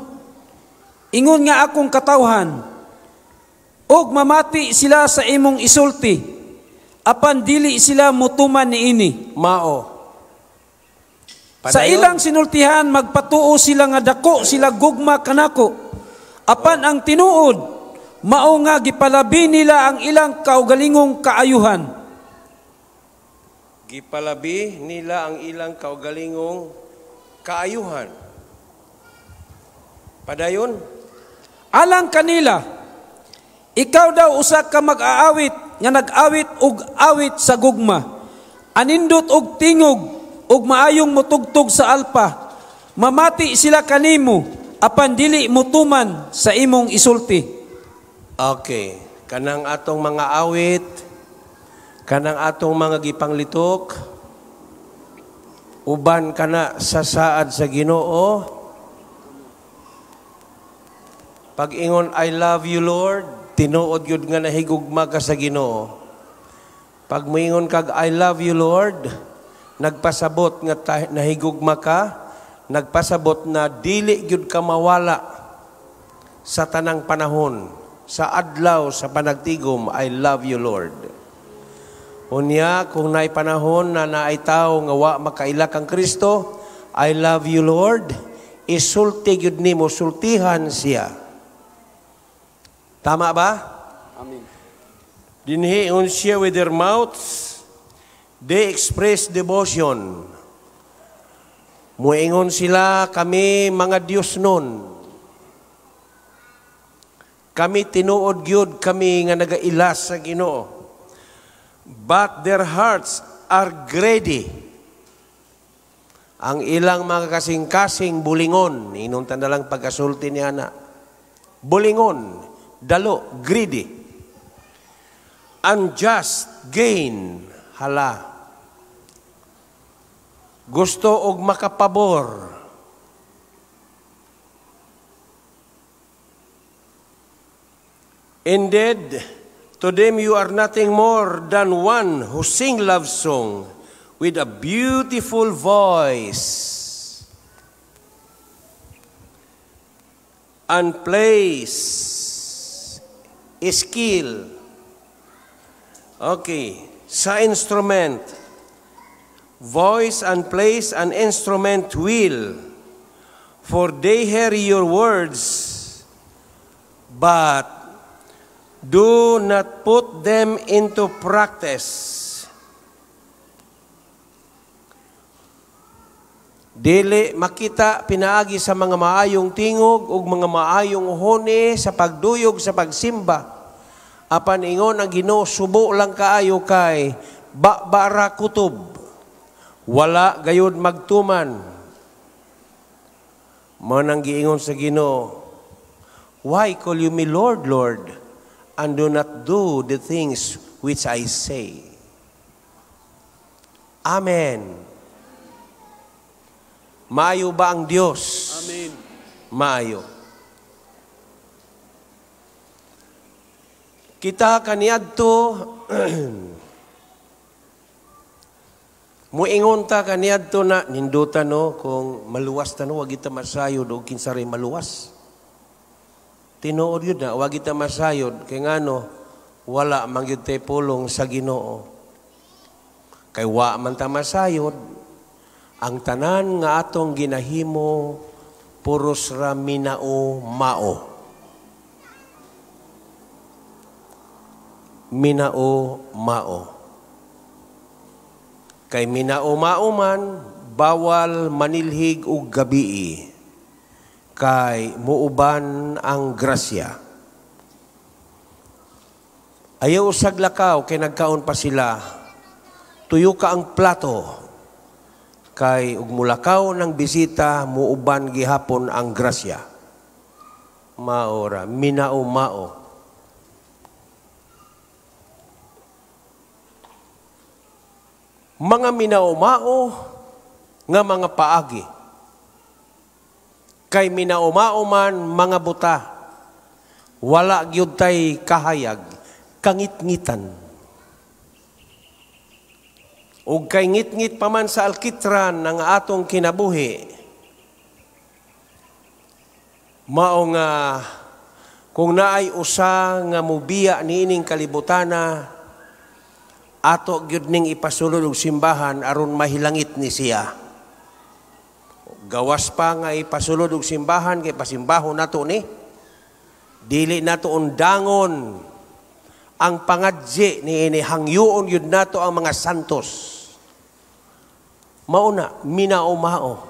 ingon nga akong katawhan, ug mamati sila sa imong isulti, apan dili sila mutuman niini. Mao. Sa ilang sinultihan magpatuo sila nga dako sila gugma kanako, apan ang tinuod mao nga gipalabi nila ang ilang kaugalingong kaayuhan. Gipalabi nila ang ilang kaugalingong kaayuhan. Padayon. Alang kanila, ikaw daw usa ka mag-aawit nga nag-awit og awit sa gugma, anindot og tingog og maayong motugtog sa alpa. Mamati sila kanimo apan dili motuman sa imong isulti. Okay, kanang atong mga awit, kanang atong mga gipanglitok, uban kana sa saad sa Ginoo. Pag-ingon, I love you, Lord, tinuod yun nga nahigugma ka sa Ginoo. Pag moingon kag, I love you, Lord, nagpasabot nga nahigugma ka, nagpasabot na dili gyud ka mawala sa tanang panahon, sa adlaw sa panagtigom, "I love you, Lord." Unya kung naay panahon na naay tawo nga wa makaila kang Kristo, "I love you, Lord," isulti gyud nimo, sultihan siya. Tama ba? Amen. Dinhi siya, with their mouths, they express devotion. Muingon sila, "Kami mga Diyos nun. Kami tinuod gyud kami nga nagailas sa Ginoo." But their hearts are greedy. Ang ilang mga kasing-kasing bulingon, inuntan na lang pagkasulti niya na, bulingon, dalo, greedy. Unjust gain, hala. Gusto og makapabor. Indeed, to them you are nothing more than one who sing love song with a beautiful voice and plays skill. Okay, sa instrument, voice and plays an instrument will, for they hear your words, but do not put them into practice. Dili makita pinaagi sa mga maayong tingog ug mga maayong huni sa pagduyog sa pagsimba. Apan ingon ang Ginoo, subo lang kaayo kay ba-bara kutob. Wala gayud magtuman. Mao nang giingon sa Ginoo, "Why call you me Lord, Lord, and do not do the things which I say?" Amen. Maayo ba ang Dios? Amen. Maayo. Kita kaniadto muingon ta kaniadto na ninduta no kung maluwas ta no, wag kita masayod og kinsa ray maluwas. Tinuod yun na wag kita masayod kay ngano wala man gyud tay pulong sa Ginoo. Kay wa man ta masayod, ang tanan nga atong ginahimo puros ra minao mao. Minao mao. Kay minao mao man, bawal manilhig og gabii. Kay muuban ang grasya. Ayaw usag lakaw kay nagkaon pa sila. Tuyo ka ang plato. Kay ug mulakaw ng bisita, muuban gihapon ang grasya. Maora, minao mao. Mga minaumao nga mga paagi. Kay minaumao man mga buta, wala gyud tay kahayag, kangitngitan. Ug kay ngitngit pa man sa alkitran ng atong kinabuhi, mao nga kung naay usa nga mubiya niining kalibutana, ato gyud ning ipasulod og simbahan aron mahilangit ni siya. Gawas pa nga ipasulod og simbahan kay pasimbahon nato ni. Dili nato undangon ang pangadji niini, hangyoon gyud nato ang mga santos. Mauna, minaumao.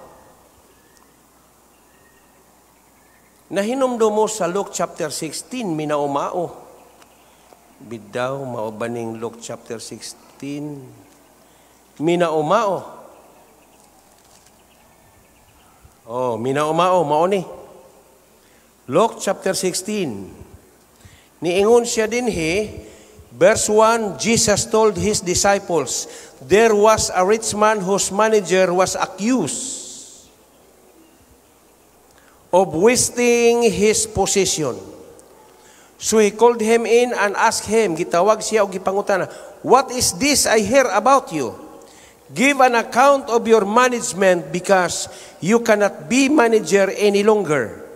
Nahinumdum mo sa Luke chapter 16, minaumao. Bidaw, maubaning Luke chapter 16, minaumao. Oh, minaumao, mao ni. Luke chapter 16. Niingon siya dinhi, verse 1, Jesus told his disciples, there was a rich man whose manager was accused of wasting his possession. So he called him in and asked him, gitawag siya og gipangutana, "What is this I hear about you? Give an account of your management because you cannot be manager any longer."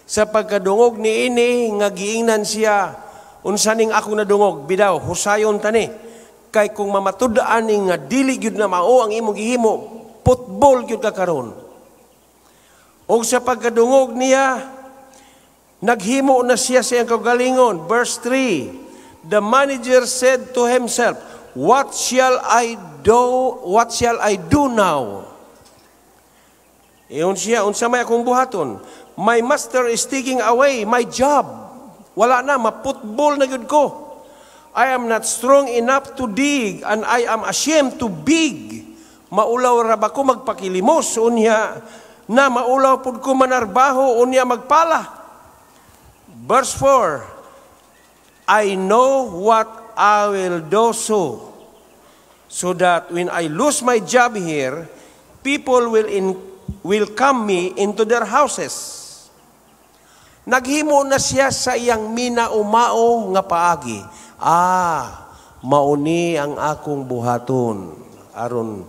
Sa pagkadungog ni ini nga giingnan siya, "Unsa ning akong nadungog? Bidaw, husayon tani. Kay kung mamatud-an ni nga dili gyud na mao ang imong gihimo, putbol gyud ka karon." Og sa pagkadungog niya, naghimo na siya sa iyang kaugalingon. Verse 3, the manager said to himself, "What shall I do? What shall I do now?" Ingon siya, "Unsa may akong buhaton? My master is taking away my job. Wala na, maputbol na gyud ko. I am not strong enough to dig and I am ashamed to beg. Maulaw ra ba ko magpakilimos unya na maulaw pud ko manarbaho unya magpala." Verse 4, "I know what I will do so that when I lose my job here, people will come me into their houses." Naghimo na siya sa iyang minaumao nga paagi. "Ah, mauni ang akong buhaton. Aron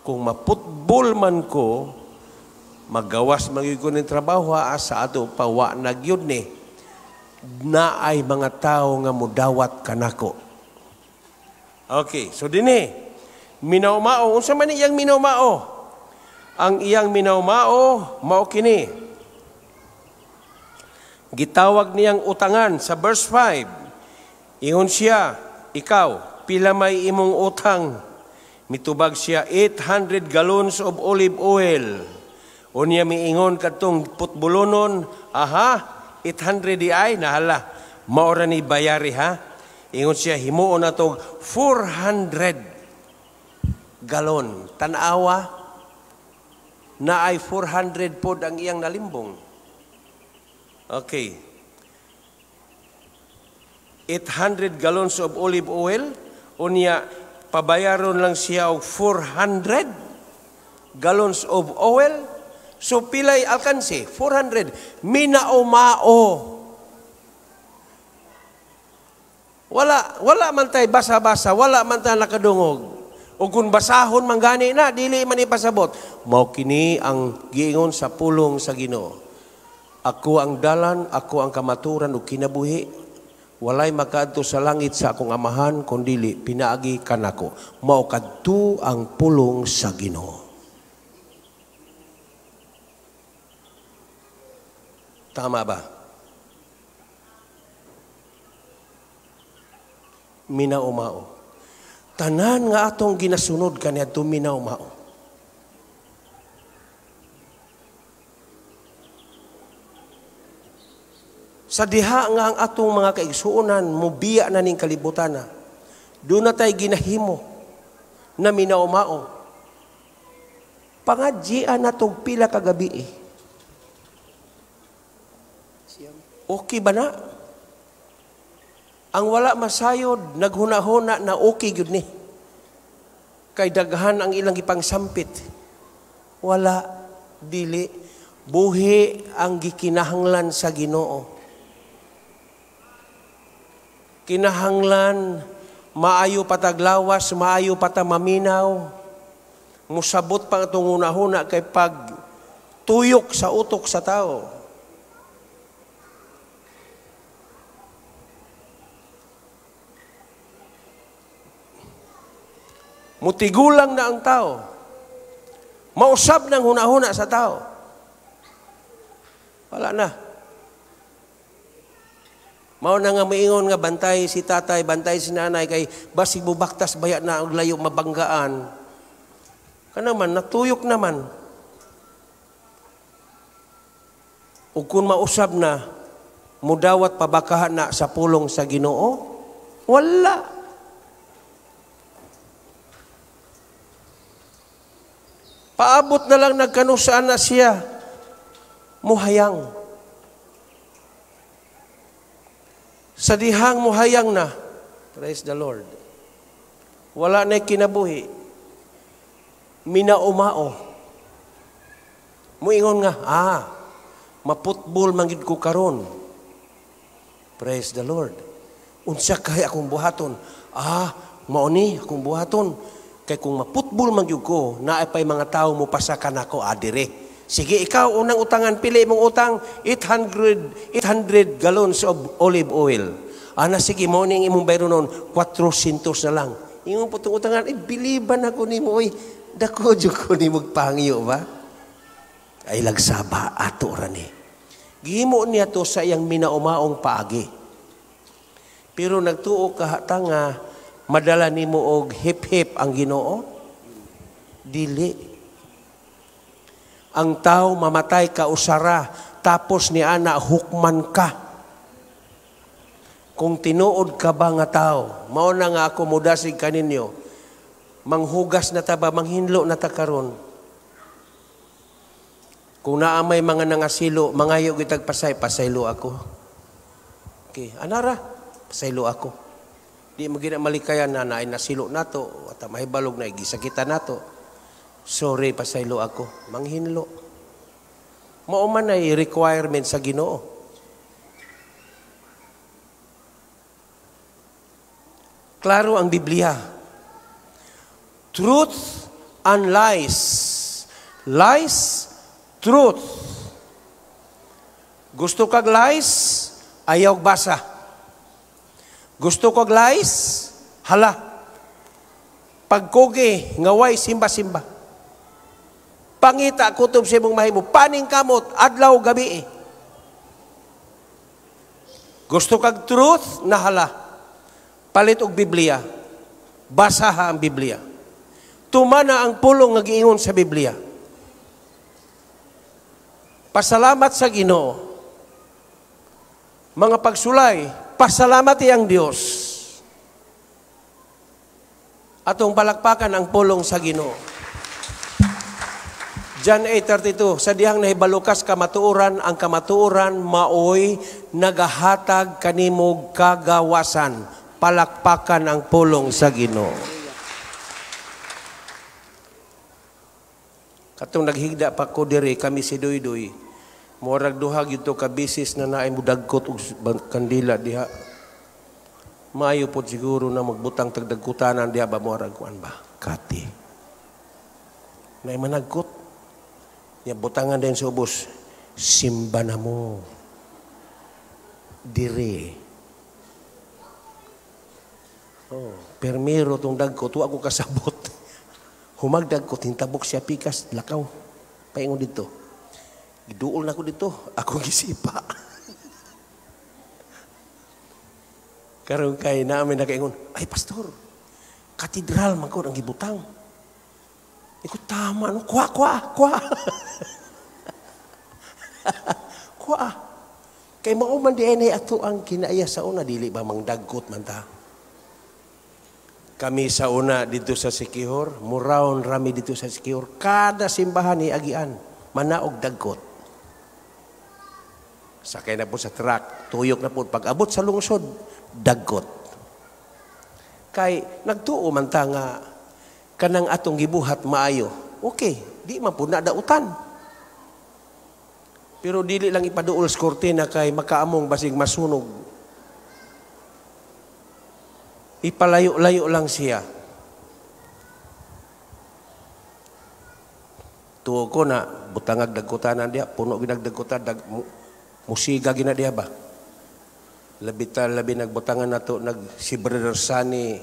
kung maputbol man ko, magawas man gyud ko ning trabaho sa ato pa wa na gyud ni. Naay mga tao nga mudawat kanako." Okay, so dinhi, minaumao, unsa man iyang minaumao? Ang iyang minaumao mao kini. Gitawag niyang utangan sa verse 5. Ingon siya, "Ikaw, pila may imong utang?" Mitubag siya, "800 gallons of olive oil." Unya miingon kadtong putbulonon, "Aha, 800 di ay, nahala. Maora ni bayari ha." Ingon siya, "Himuon na tog 400 galon." Tanawa, na ay 400 pod ang iyang nalimbong. Okay. 800 gallons of olive oil, unya pabayaron lang siya og 400 gallons of oil. So pilay alkanse? 400. Minaumao. Wala man tay basa-basa, wala man tay nakadungog. O kung basahon man gani na, dili man ipasabot. Mao kini ang giingon sa pulong sa Ginoo. Ako ang dalan, ako ang kamaturan ug kinabuhi. Walay makaadto sa langit sa akong amahan kun dili pinaagi kanako. Mao kadto ang pulong sa Ginoo. Tama ba? Minaumao. Tanan nga atong ginasunod kaniadto minaumao. Sa diha nga ang atong mga kaigsuonan mobiya na ning kalibutan na, doon na tayo ginahimo na minaumao. Pangadjian na tong pila kagabi eh. Okay ba na? Ang wala masayod, naghuna-huna na okay gyud ni. Kay daghan ang ilang ipangsampit. Wala, dili. Buhi ang gikinahanglan sa Ginoo. Kinahanglan, maayo pataglawas, maayo patamaminaw. Musabot pa itong una-huna kay pag tuyok sa utok sa tao. Mutigulang na ang tao. Mausab ng huna-huna sa tao. Wala na. Mao na nga maingon nga bantay si tatay, bantay si nanay, kay basig bubaktas baya na ang layo mabanggaan. Kanaman, natuyok naman. Ug kung mausab na, mudawat pabakahan na sa pulong sa Ginoo? Wala. Paabot na lang nagkanusaan na siya, muhayang. Sa dihang muhayang na, praise the Lord, wala na kinabuhi, minaumao. Muingon nga, maputbol man gid ko karon. Praise the Lord. Unsa kay akong buhaton? Mao ni akong buhaton. Kay kung maputbol man gyud ko, naay pay mga tao mo pasaka nako adire. Sige, ikaw unang utangan, pili mong utang 800 gallons of olive oil. Ana sige, mo ning imong bayro noon, 400 na lang. Ingon po itong utangan, biliban ako nimo, oy, dako jud ko nimo pangyo ba? Ay lagsaba ato ra ni. Gihimo niya to sa iyang minaumaong paagi. Pero nagtuo ka nga madala nimo og hip-hip ang Ginoo? Dili. Ang tao mamatay ka usara, tapos ni ana hukman ka. Kung tinuod ka ba nga tao, mao na nga ako mudasig kaninyo, manghugas na ta ba, manghinlo na ta karon. Kung naa may mga nangasilo, mangayo gitag pasay, pasaylo ako. Okay, anara, pasaylo ako. Di mo gina malikayan na naay nasilo nato, at mahibalog na gisakitan nato. Sorry, pasaylo ako. Manghinlo. Mao man ay requirement sa Ginoo. Klaro ang Biblia. Truth and lies. Lies, truth. Gusto kag lies, ayaw basa. Gusto kag lies, hala. Pagkugi, ngaway, simba-simba. Pangita, kutob sa imong mahimo. Paning kamot, adlaw, gabi. Gusto kag truth, nahala. Palit og Biblia. Basaha ang Biblia. Tumana ang pulong nga giingon sa Biblia. Pasalamat sa Ginoo. Mga pagsulay, pasalamat iyang Dios. Atong palakpakan ang pulong sa Ginoo. John 8:32, sa dihang nahibalukas kamatuoran, ang kamatuoran maoy nagahatag kanimog kagawasan. Palakpakan ang pulong sa Ginoo. Katong naghigda pa ko diri kami si Duyduy, murag duha gyud to ka bisis na naay mudagkot og kandila diha. Maayo pod siguro na magbutang tagdagkutanan diha ba, murag kuan ba? Kati. Naay managkot. Nya butangan din sa ubos. Simba na mo. Dire. Oh, permiro tong dagkot, wa ko kasabot. Humagdag ko, tintabok siya pikas, lakaw. Paingon dito. Giduol na ko dito, ako gisipa. Karon kay namin nakaingon, ay pastor, katedral man ko ang gibutang. Iko tama, no? Kuha, kuha, kuha. Kuha. Kay mao man di ay ato ang kinaya sa una, dili ba mangdagkot man ta. Kami sa una dito sa Sikihor, muraon rami dito sa Sikihor, kada simbahan ni agian, manaog dagkot. Sakay na po sa truck, tuyok na po, pag abot sa lungsod, dagkot. Kay nagtuo man ta nga kanang atong gibuhat maayo. Okay, di man po nadautan. Pero dili lang ipaduol sa kortina kay makaamong basig masunog. Ipalayo-layo lang siya. Tuo ko na, butangag dagkutanan diya, puno ginagdagkutan, musiga gina diya ba? Labi ta, labi nagbutangan na to, nag, si Brother Sunny,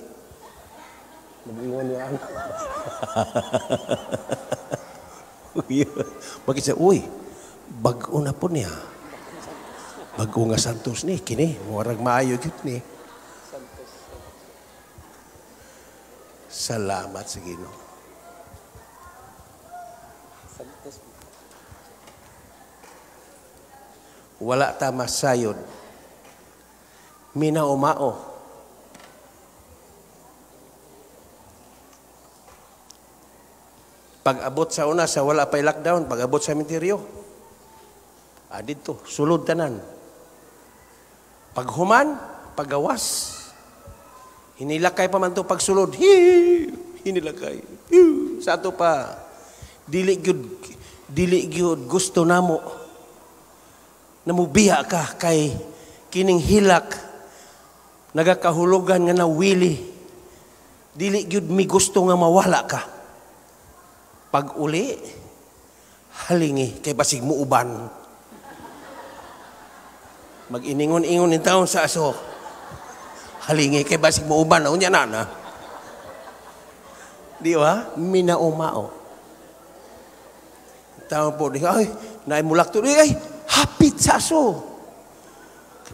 mag-ingon niya. Bakit siya, uy, bag-o na po niya. Bag-o nga Santos ni, kini, murag maayo gyud ni. Salamat sa Ginoo. Wala ta masayod. Minaumao. Pag-abot sa una, sa wala pa'y lockdown, pag-abot sa menteryo, dito, sulod tanan. Paghuman, pagawas. Hinilakay pa man to pagsulod. Hinilakay. Sa ato pa, dili gyud gusto namo. Namubiya ka kay kining hilak nagakahulugan nga nawili. Dili gyud mi gusto nga mawala ka. Pag uli, halingi kay basig mo uban. Mag-iningon-ingon in taon sa aso. Halingi kay basig mo uban, unya na na. Di ba? Minaumao. Taon po, di, ay, naimulak to, ay, hapit sa aso.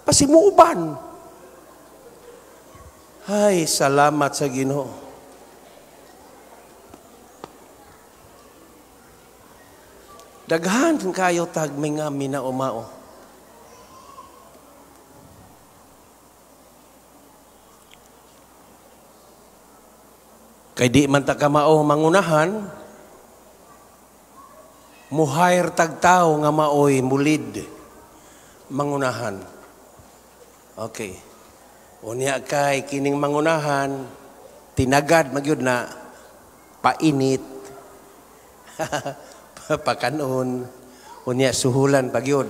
Basig mo uban. Ay, salamat sa Ginoo. Daghan kayo tag mga minaumao. Kay di man ta kamao mangunahan, muhire tag tawo nga maoy mulid mangunahan. Okay. Unya kay kining mangunahan, tinagad magyud na painit, pakanon, unya suhulan pagyud.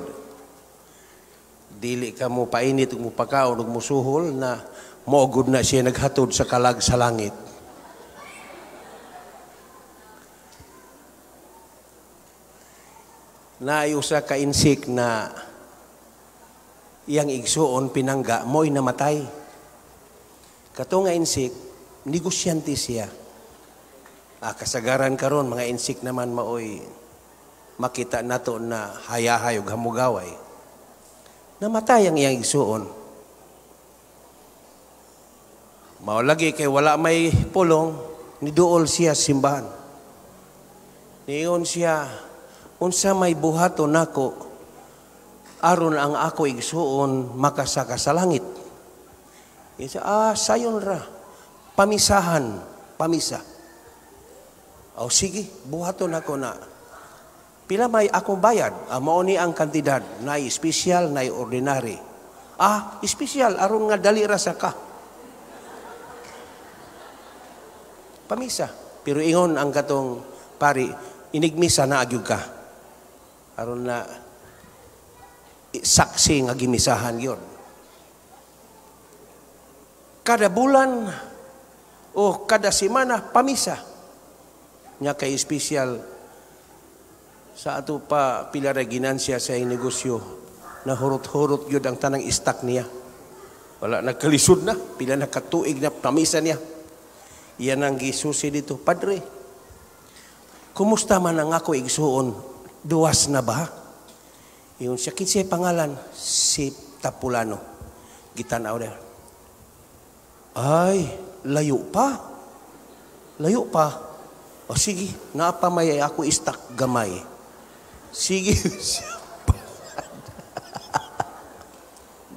Dili ka mo painit ug mo pakaon ug mo suhol na moogod na siya naghatod sa kalag sa langit. Naay usa ka insik na iyang igsuon pinangga mo'y namatay. Kato nga insik, negosyante siya. Kasagaran karon mga insik naman maoy makita nato na hayahay ug hamugaway. Namatay ang iyang igsuon. Mao lagi kay wala may pulong, niduol siya simbahan. Niingon siya, unsa may buhaton nako aron ang ako igsuon makasaka sa langit. Isa, sayon ra. Pamisahan, pamisa. O sige, buhaton ako na. Pila may akong bayad? Mao ni ang kantidad, naay espesyal, naay ordinary. Espesyal, aron nga dali ra sa ka. Pamisa. Pero ingon ang katong pari, inigmisa na agyud ka. Aron na saksi nga gimisahan yun. Kada bulan o kada semana, pamisa. Nga kay espesyal sa ato pa pila ra ginansya sa iyang negosyo na hurot-hurot yun ang tanang istak niya. Wala nagkalisod na, pila nakatuig na pamisa niya. Iyan ang gisusi dito. Padre, kumusta man ang ako igsuon? Duwas na ba? Yun siya, kinsay pangalan? Si Tapulano. Gitanaw niya. Ay, layo pa. Layo pa. O sige, naapamay ako istak gamay. Sige,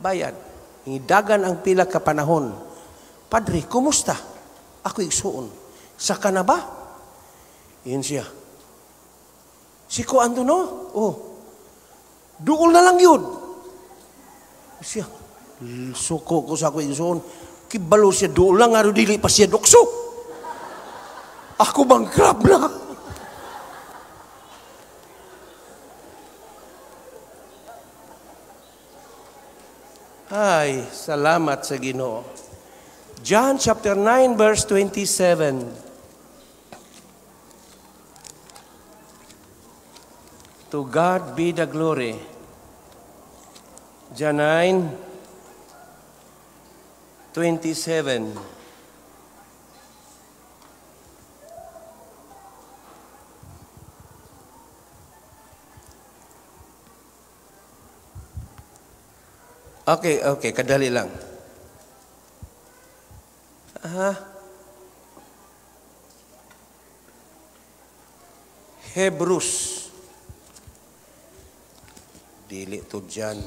bayad. Dagan ang pila ka panahon. Padre, kumusta? Ako igsuon. Saka na ba? Yun siya. Si ko ando no? Oh. Duol na lang yun. Siya, suko ko sa ako igsuon. Kibalo siya, duol lang, aro dili pa siya dukso. Ako bang grab na? Ay, salamat sa Ginoo. John chapter 9 verse 27. To God be the glory. John 9:27. Okay, okay, kadali lang. Aha. Hebrews. Dili to dyan.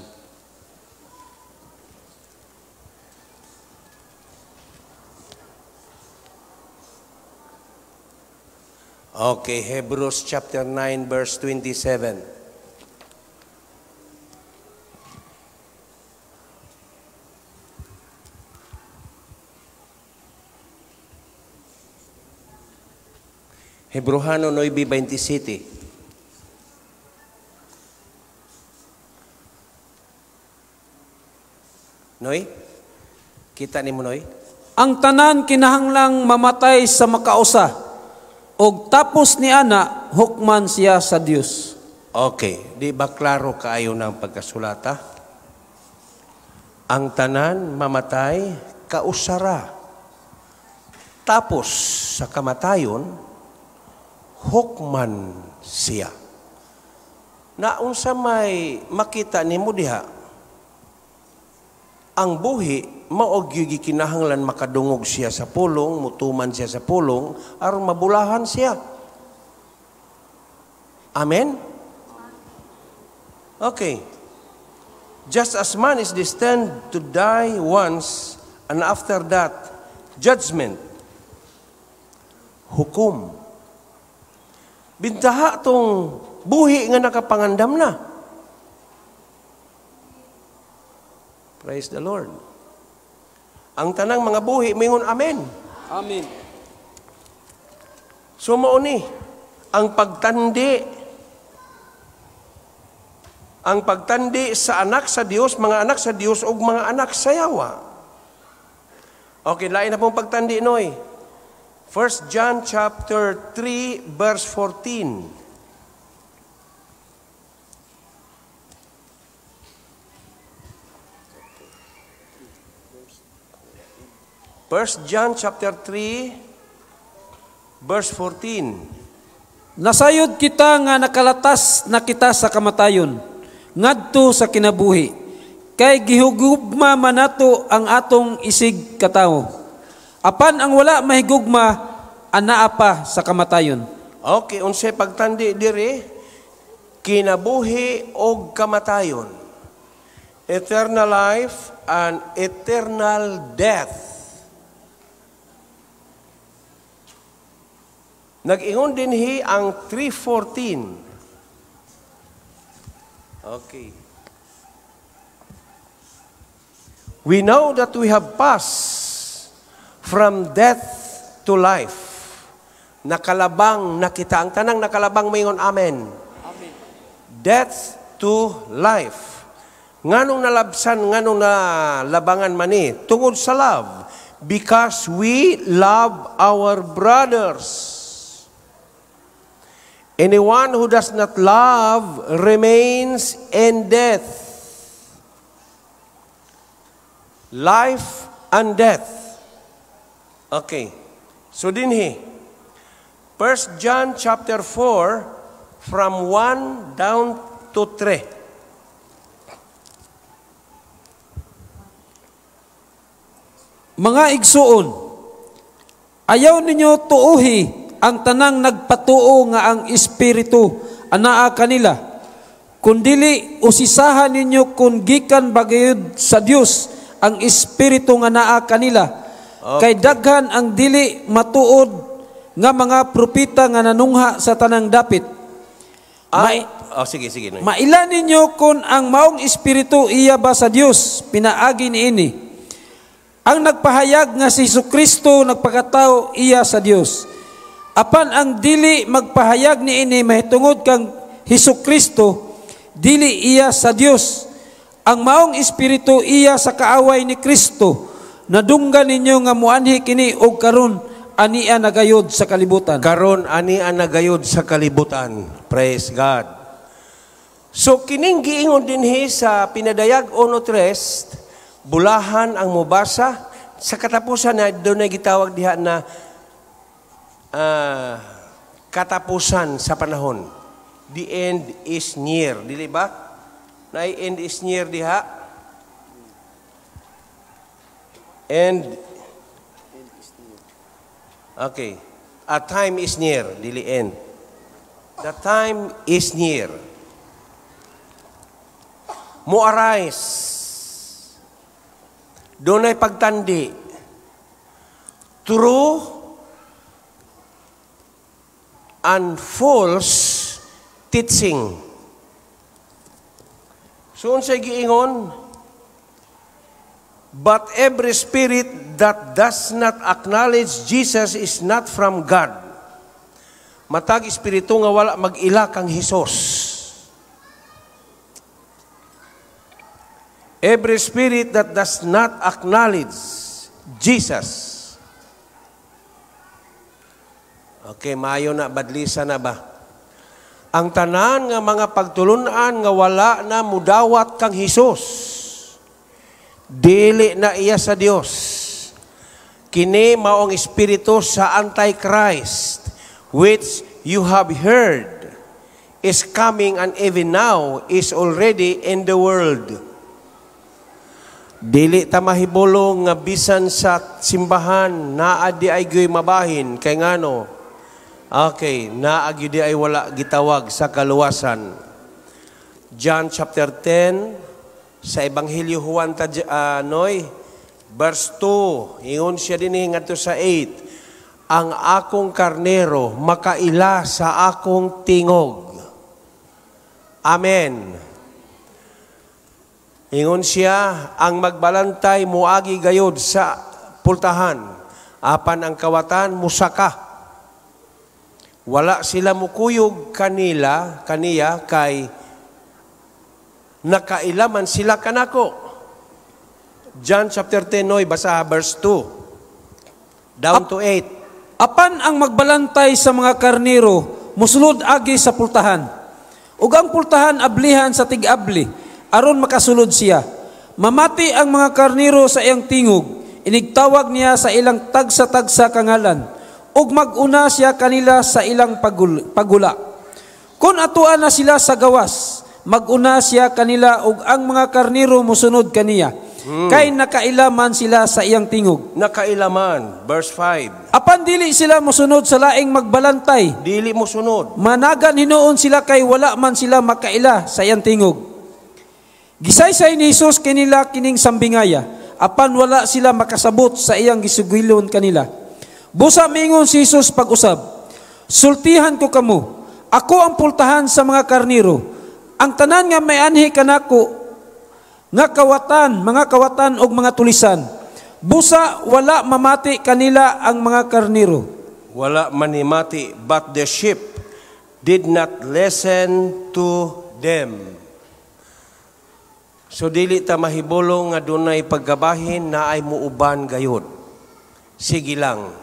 Okay, Hebrews chapter 9 verse 27. Hebrohano 9:27. Noy? Kita ni mo, Noy? Ang tanan kinahanglang mamatay sa makausa og tapos ni ana hukman siya sa Dios. Okay, di ba klaro kaayo ng pagkasulata? Ang tanan mamatay kausara. Tapos sa kamatayon, hukman siya. Na unsa may makita nimo diha, ang buhi mao gyud gikinahanglan makadungog siya sa pulong, mutuman siya sa pulong aron mabulahan siya. Amen? Okay. Just as man is destined to die once, and after that, judgment. Hukom. Bintaha tong buhi nga nakapangandam na. Praise the Lord. Ang tanang mga buhi, mingon amen. Amen. So mao ni ang pagtandi sa anak sa Dios, mga anak sa Dios ug mga anak sa yawa. Okay, lain na pong pagtandi noy. 1 John chapter 3 verse 14. 1 John chapter 3 verse 14. Nasayod kita nga nakalatas na kita sa kamatayon ngadto sa kinabuhi, kay gihugma man nato ang atong isig katawo. Apan ang wala mahigugma anaa pa sa kamatayon. Okay, unsay pagtandi diri? Kinabuhi og kamatayon. Eternal life and eternal death. Nag-ingon dinhi ang 3:14. Okay. We know that we have passed from death to life. Nakalabang na kita. Ang tanang nakalabang maingon amen. Amen. Death to life. Nganong nalabsan, nganong nalabangan man ni? Tungod sa love. Because we love our brothers. Anyone who does not love remains in death. Life and death. Okay. So dinhi, 1 John chapter 4 from 1 down to 3. Mga igsuon, ayaw ninyo tuuhi ang tanang nagpatuo nga ang espiritu anaa kanila, kundili usisahan ninyo kung gikan bagayod sa Dios ang espiritu nga naa kanila. Okay. Kay daghan ang dili matuod nga mga propeta nga nanungha sa tanang dapit. Sige, sige. Maila ninyo kung ang maong espiritu iya ba sa Dios pinaagi niini. Ang nagpahayag nga si Jesucristo nagpakatao iya sa Dios. Apan ang dili magpahayag niini mahitungod kang Jesucristo dili iya sa Dios. Ang maong espiritu iya sa kaaway ni Kristo. Nadunggan ninyo nga muanhi kini og karon ania nagayod sa kalibutan. Karon ania nagayod sa kalibutan. Praise God. So kining giingon dinhi sa pinadayag 1:3, bulahan ang mobasa sa katapusan na dunay gitawag diha na katapusan sa panahon. The end is near. Dili ba? Na end is near diha. And okay. A time is near, dili end. The time is near. Mo arise. Dunay pagtandi. True and false teaching. So unsay giingon? But every spirit that does not acknowledge Jesus is not from God. Matag espiritu nga wala mag-ila kang Hesus. Every spirit that does not acknowledge Jesus. Okay, maayo na, badlisa na ba? Ang tanan nga mga pagtulunan nga wala na mudawat kang Hesus, dili na iya sa Dios. Kini mao ang espiritu sa Antichrist, which you have heard is coming and even now is already in the world. Dili ta mahibulong nga bisan sa simbahan naa di ay gyoy mabahin kay ngano. Okay, naa gyud di ay wala gitawag sa kaluwasan. John chapter 10 sa Ebanghelyo Juan ta Noy, verse 2, ingon siya dinhi ngadto sa 8. Ang akong karnero makaila sa akong tingog. Amen. Ingon siya, ang magbalantay muagi gayod sa pultahan, apan ang kawatan musaka. Wala sila mukuyog kanila, kaniya, kay nakailaman sila kanako. John chapter 10, Noy, basa verse 2, down to 8. Apan ang magbalantay sa mga karnero, musulod agi sa pultahan. Ug ang pultahan ablihan sa tig-abli, aron makasulod siya. Mamati ang mga karnero sa iyang tingog, inigtawag niya sa ilang tagsa-tagsa kangalan, ug mag-una siya kanila sa ilang pagula. Kung atuan na sila sa gawas, mag-una siya kanila ug ang mga karnero mosunod kaniya. Kay nakailaman sila sa iyang tingog. Nakailaman, verse 5. Apan dili sila mosunod sa laing magbalantay. Dili mosunod. Managan hinuon sila kay wala man sila makaila sa iyang tingog. Gisaysay ni Hesus kanila kining sambingaya, apan wala sila makasabot sa iyang gisugilon kanila. Busa mingon si Hesus pag-usab, sultihan ko kamo, ako ang pultahan sa mga karniro. Ang tanan nga may anhi kanako nga kawatan, mga kawatan og mga tulisan. Busa wala mamati kanila ang mga karniro. Wala manimati, but the sheep did not listen to them. So dili ta mahibulong nga dunay paggabahin na ay muuban gayod. Sige lang.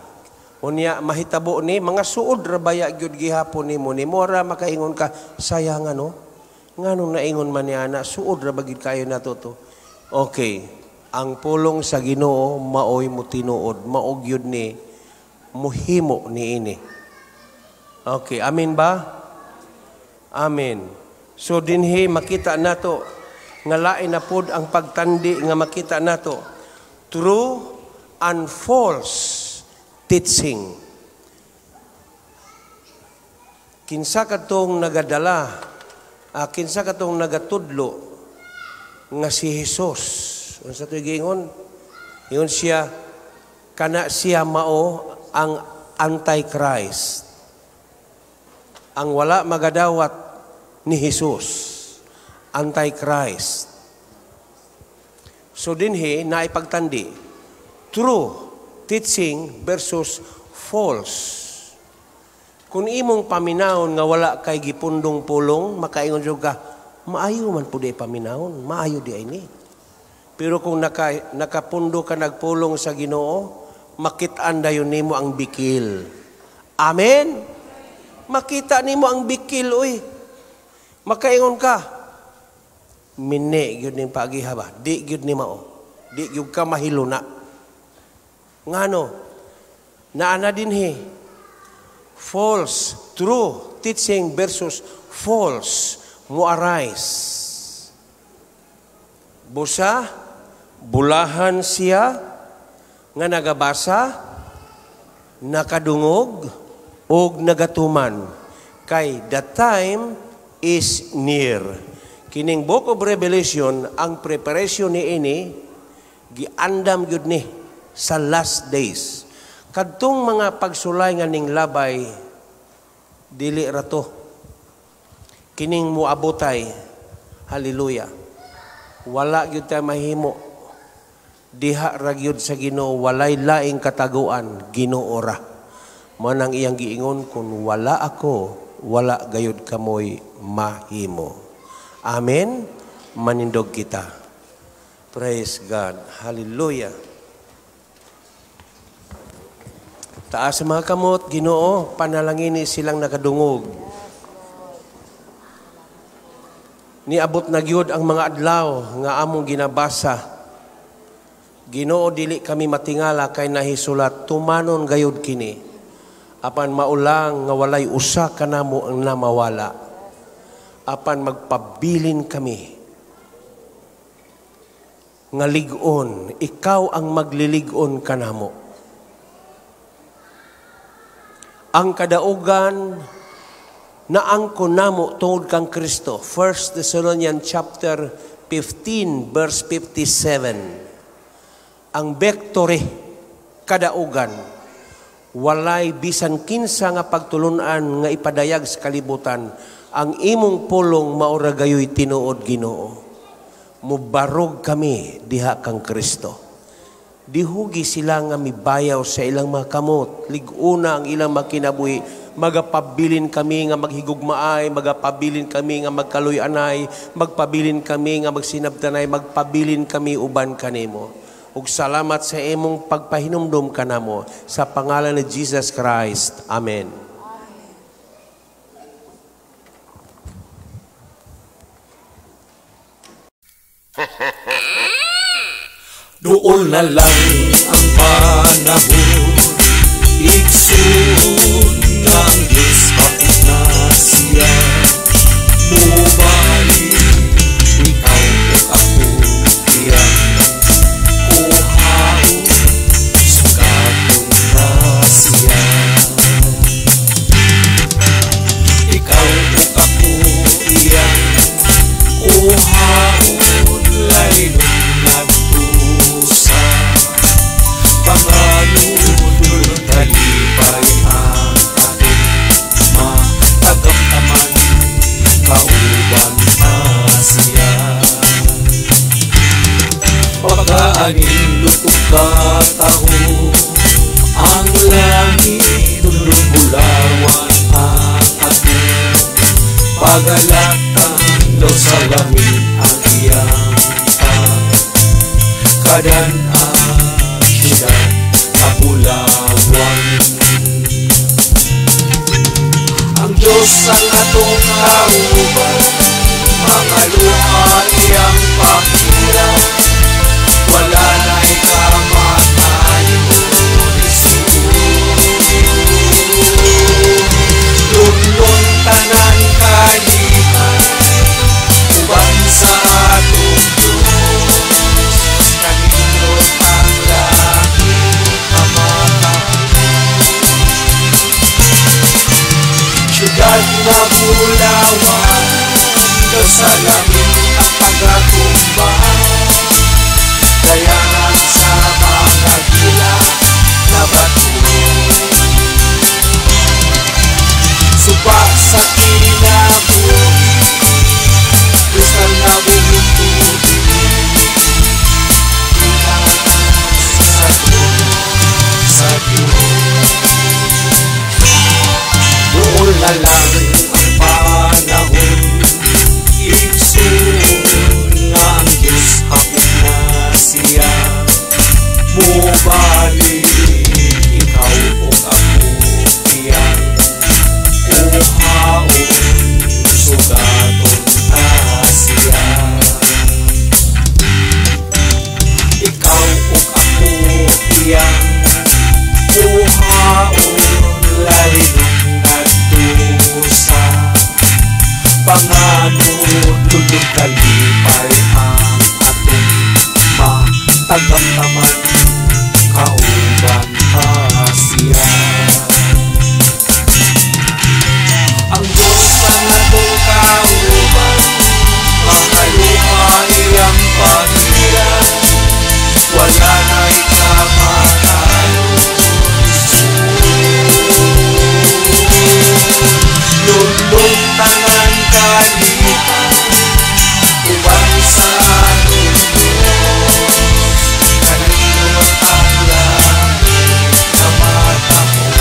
Unya mahitabo ni mga suod ra baya gyud gihapon nimo ni mora makaingon ka sayang ano? Nganong naingon man niya na suod ra ba gyud kayo nato to. Okay, ang pulong sa Ginoo maoy mo tinuod, mao gyud ni muhimo niini. Okay, amen ba? Amen. So dinhi makita nato nga lain na pod ang pagtandi nga makita nato true and false teaching. Kinsa katong nagadala, kinsa katong nagatudlo nga si Hesus. Unsa to'y giingon? Ingon siya kana siya mao ang Antichrist. Ang wala magadawat ni Hesus, Antichrist. So dinhi naipagtandi true teaching versus false. Kung imong paminawon nga wala kay gipundong pulong, makaingon jud ka, maayo man pud paminawon, maayo di ay ni. Pero kung nakapundo ka nagpulong sa Ginoo, makit-an dayon nimo ang bikil. Amen. Makita nimo ang bikil oy. Makaingon ka, mini gyud ning pagiha ba? Di gyud ni mao. Di gyud ka mahiluna. Ngano? Naa na dinhi. False, true teaching versus false mo arise. Busa, bulahan siya nga nagabasa, nakadungog, og nagatuman. Kay the time is near. Kining Book of Revelation, ang preparation ni ini, giandam gyud ni sa last days. Kadtong mga pagsulay nga ning labay, dili ra to. Kining muabotay, hallelujah. Wala gyud tay mahimo. Diha ra gyud sa Ginoo, walay laing kataguan, Ginoo ra. Mao nang iyang giingon, kun wala ako, wala gayud kamoy mahimo. Amen. Manindog kita. Praise God. Hallelujah. Taas sa mga kamot, Ginoo, panalangini silang nakadungog. Niabot na gyud ang mga adlaw nga among ginabasa. Ginoo, dili kami matingala kay nahisulat, tumanon gayud kini. Apan maulang nga walay usa kanamo ang namawala. Apan magpabilin kami nga lig-on, ikaw ang maglilig-on kanamo. Ang kadaugan na angkon namo tungod kang Kristo. 1 Thessalonians chapter 15 verse 57. Ang victory kadaugan walay bisan kinsa nga pagtulunan nga ipadayag sa kalibutan. Ang imong pulong maura gayoy tinuod, Ginoo. Mubarog kami diha kang Kristo. Dihugi sila nga mibayaw sa ilang mga kamot. Liguna ang ilang makinabuhi. Magapabilin kami nga maghigugmaay, magapabilin kami nga magkaluy-anay, magpabilin kami nga magsinabtanay, magpabilin kami uban kanimo. Ug salamat sa imong pagpahinumdom kanamo sa pangalan ni Jesus Christ. Amen. Doon na lang ang panahon, igsoon nga ang Diyos hapit na siya. Mubalik, ikaw ug ako iyang kuhaon, sugaton na siya. Ikaw ug ako iyang kuhaon, lalinon panganudol kalipay ang atong matagamtaman, kauban pa siya. Pagkaanindot ug kataho, ang langit dulong bulawan ang atong pagalatan, daw sa langit ang iyang pagkadan-an siyudad kapulawan. Ang Diyos ang atong kauban, mga luha iyang pakira, wala na'y kamatayon isuon. Lunlun tanan kalipay, uban sa atong Diyos, kanindot ang langit kamatahon. Siyudad na bulawan, daw sa langit ang pagkatumba, dayangan sa mga gila na bato. Suba sa kinabuhi, kristal na buhing tubig, sa trono sa Diyos. Doon na lang ang panahon, igsoon nga ang Diyos hapit na siya. Mubalik, ikaw ug ako iyang kuhaon, sugaton ta siya. Ikaw ug ako iyang kuhaon, lalinon nagdusa, panganudlod kalipay ang atong matagamtaman, kauban pa siya. Ang Diyos ang atong kauban, mga luha iyang pahira, wala na'y kamatayon isuon. Lunlun tanan kalipay, uban sa atong Diyos, kanindot ang langit na matahon.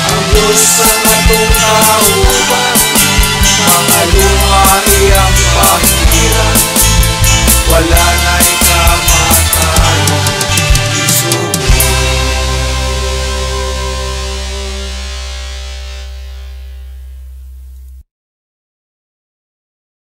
Ang Diyos ang atong kauban, mga luha iyang pahira, wala na'y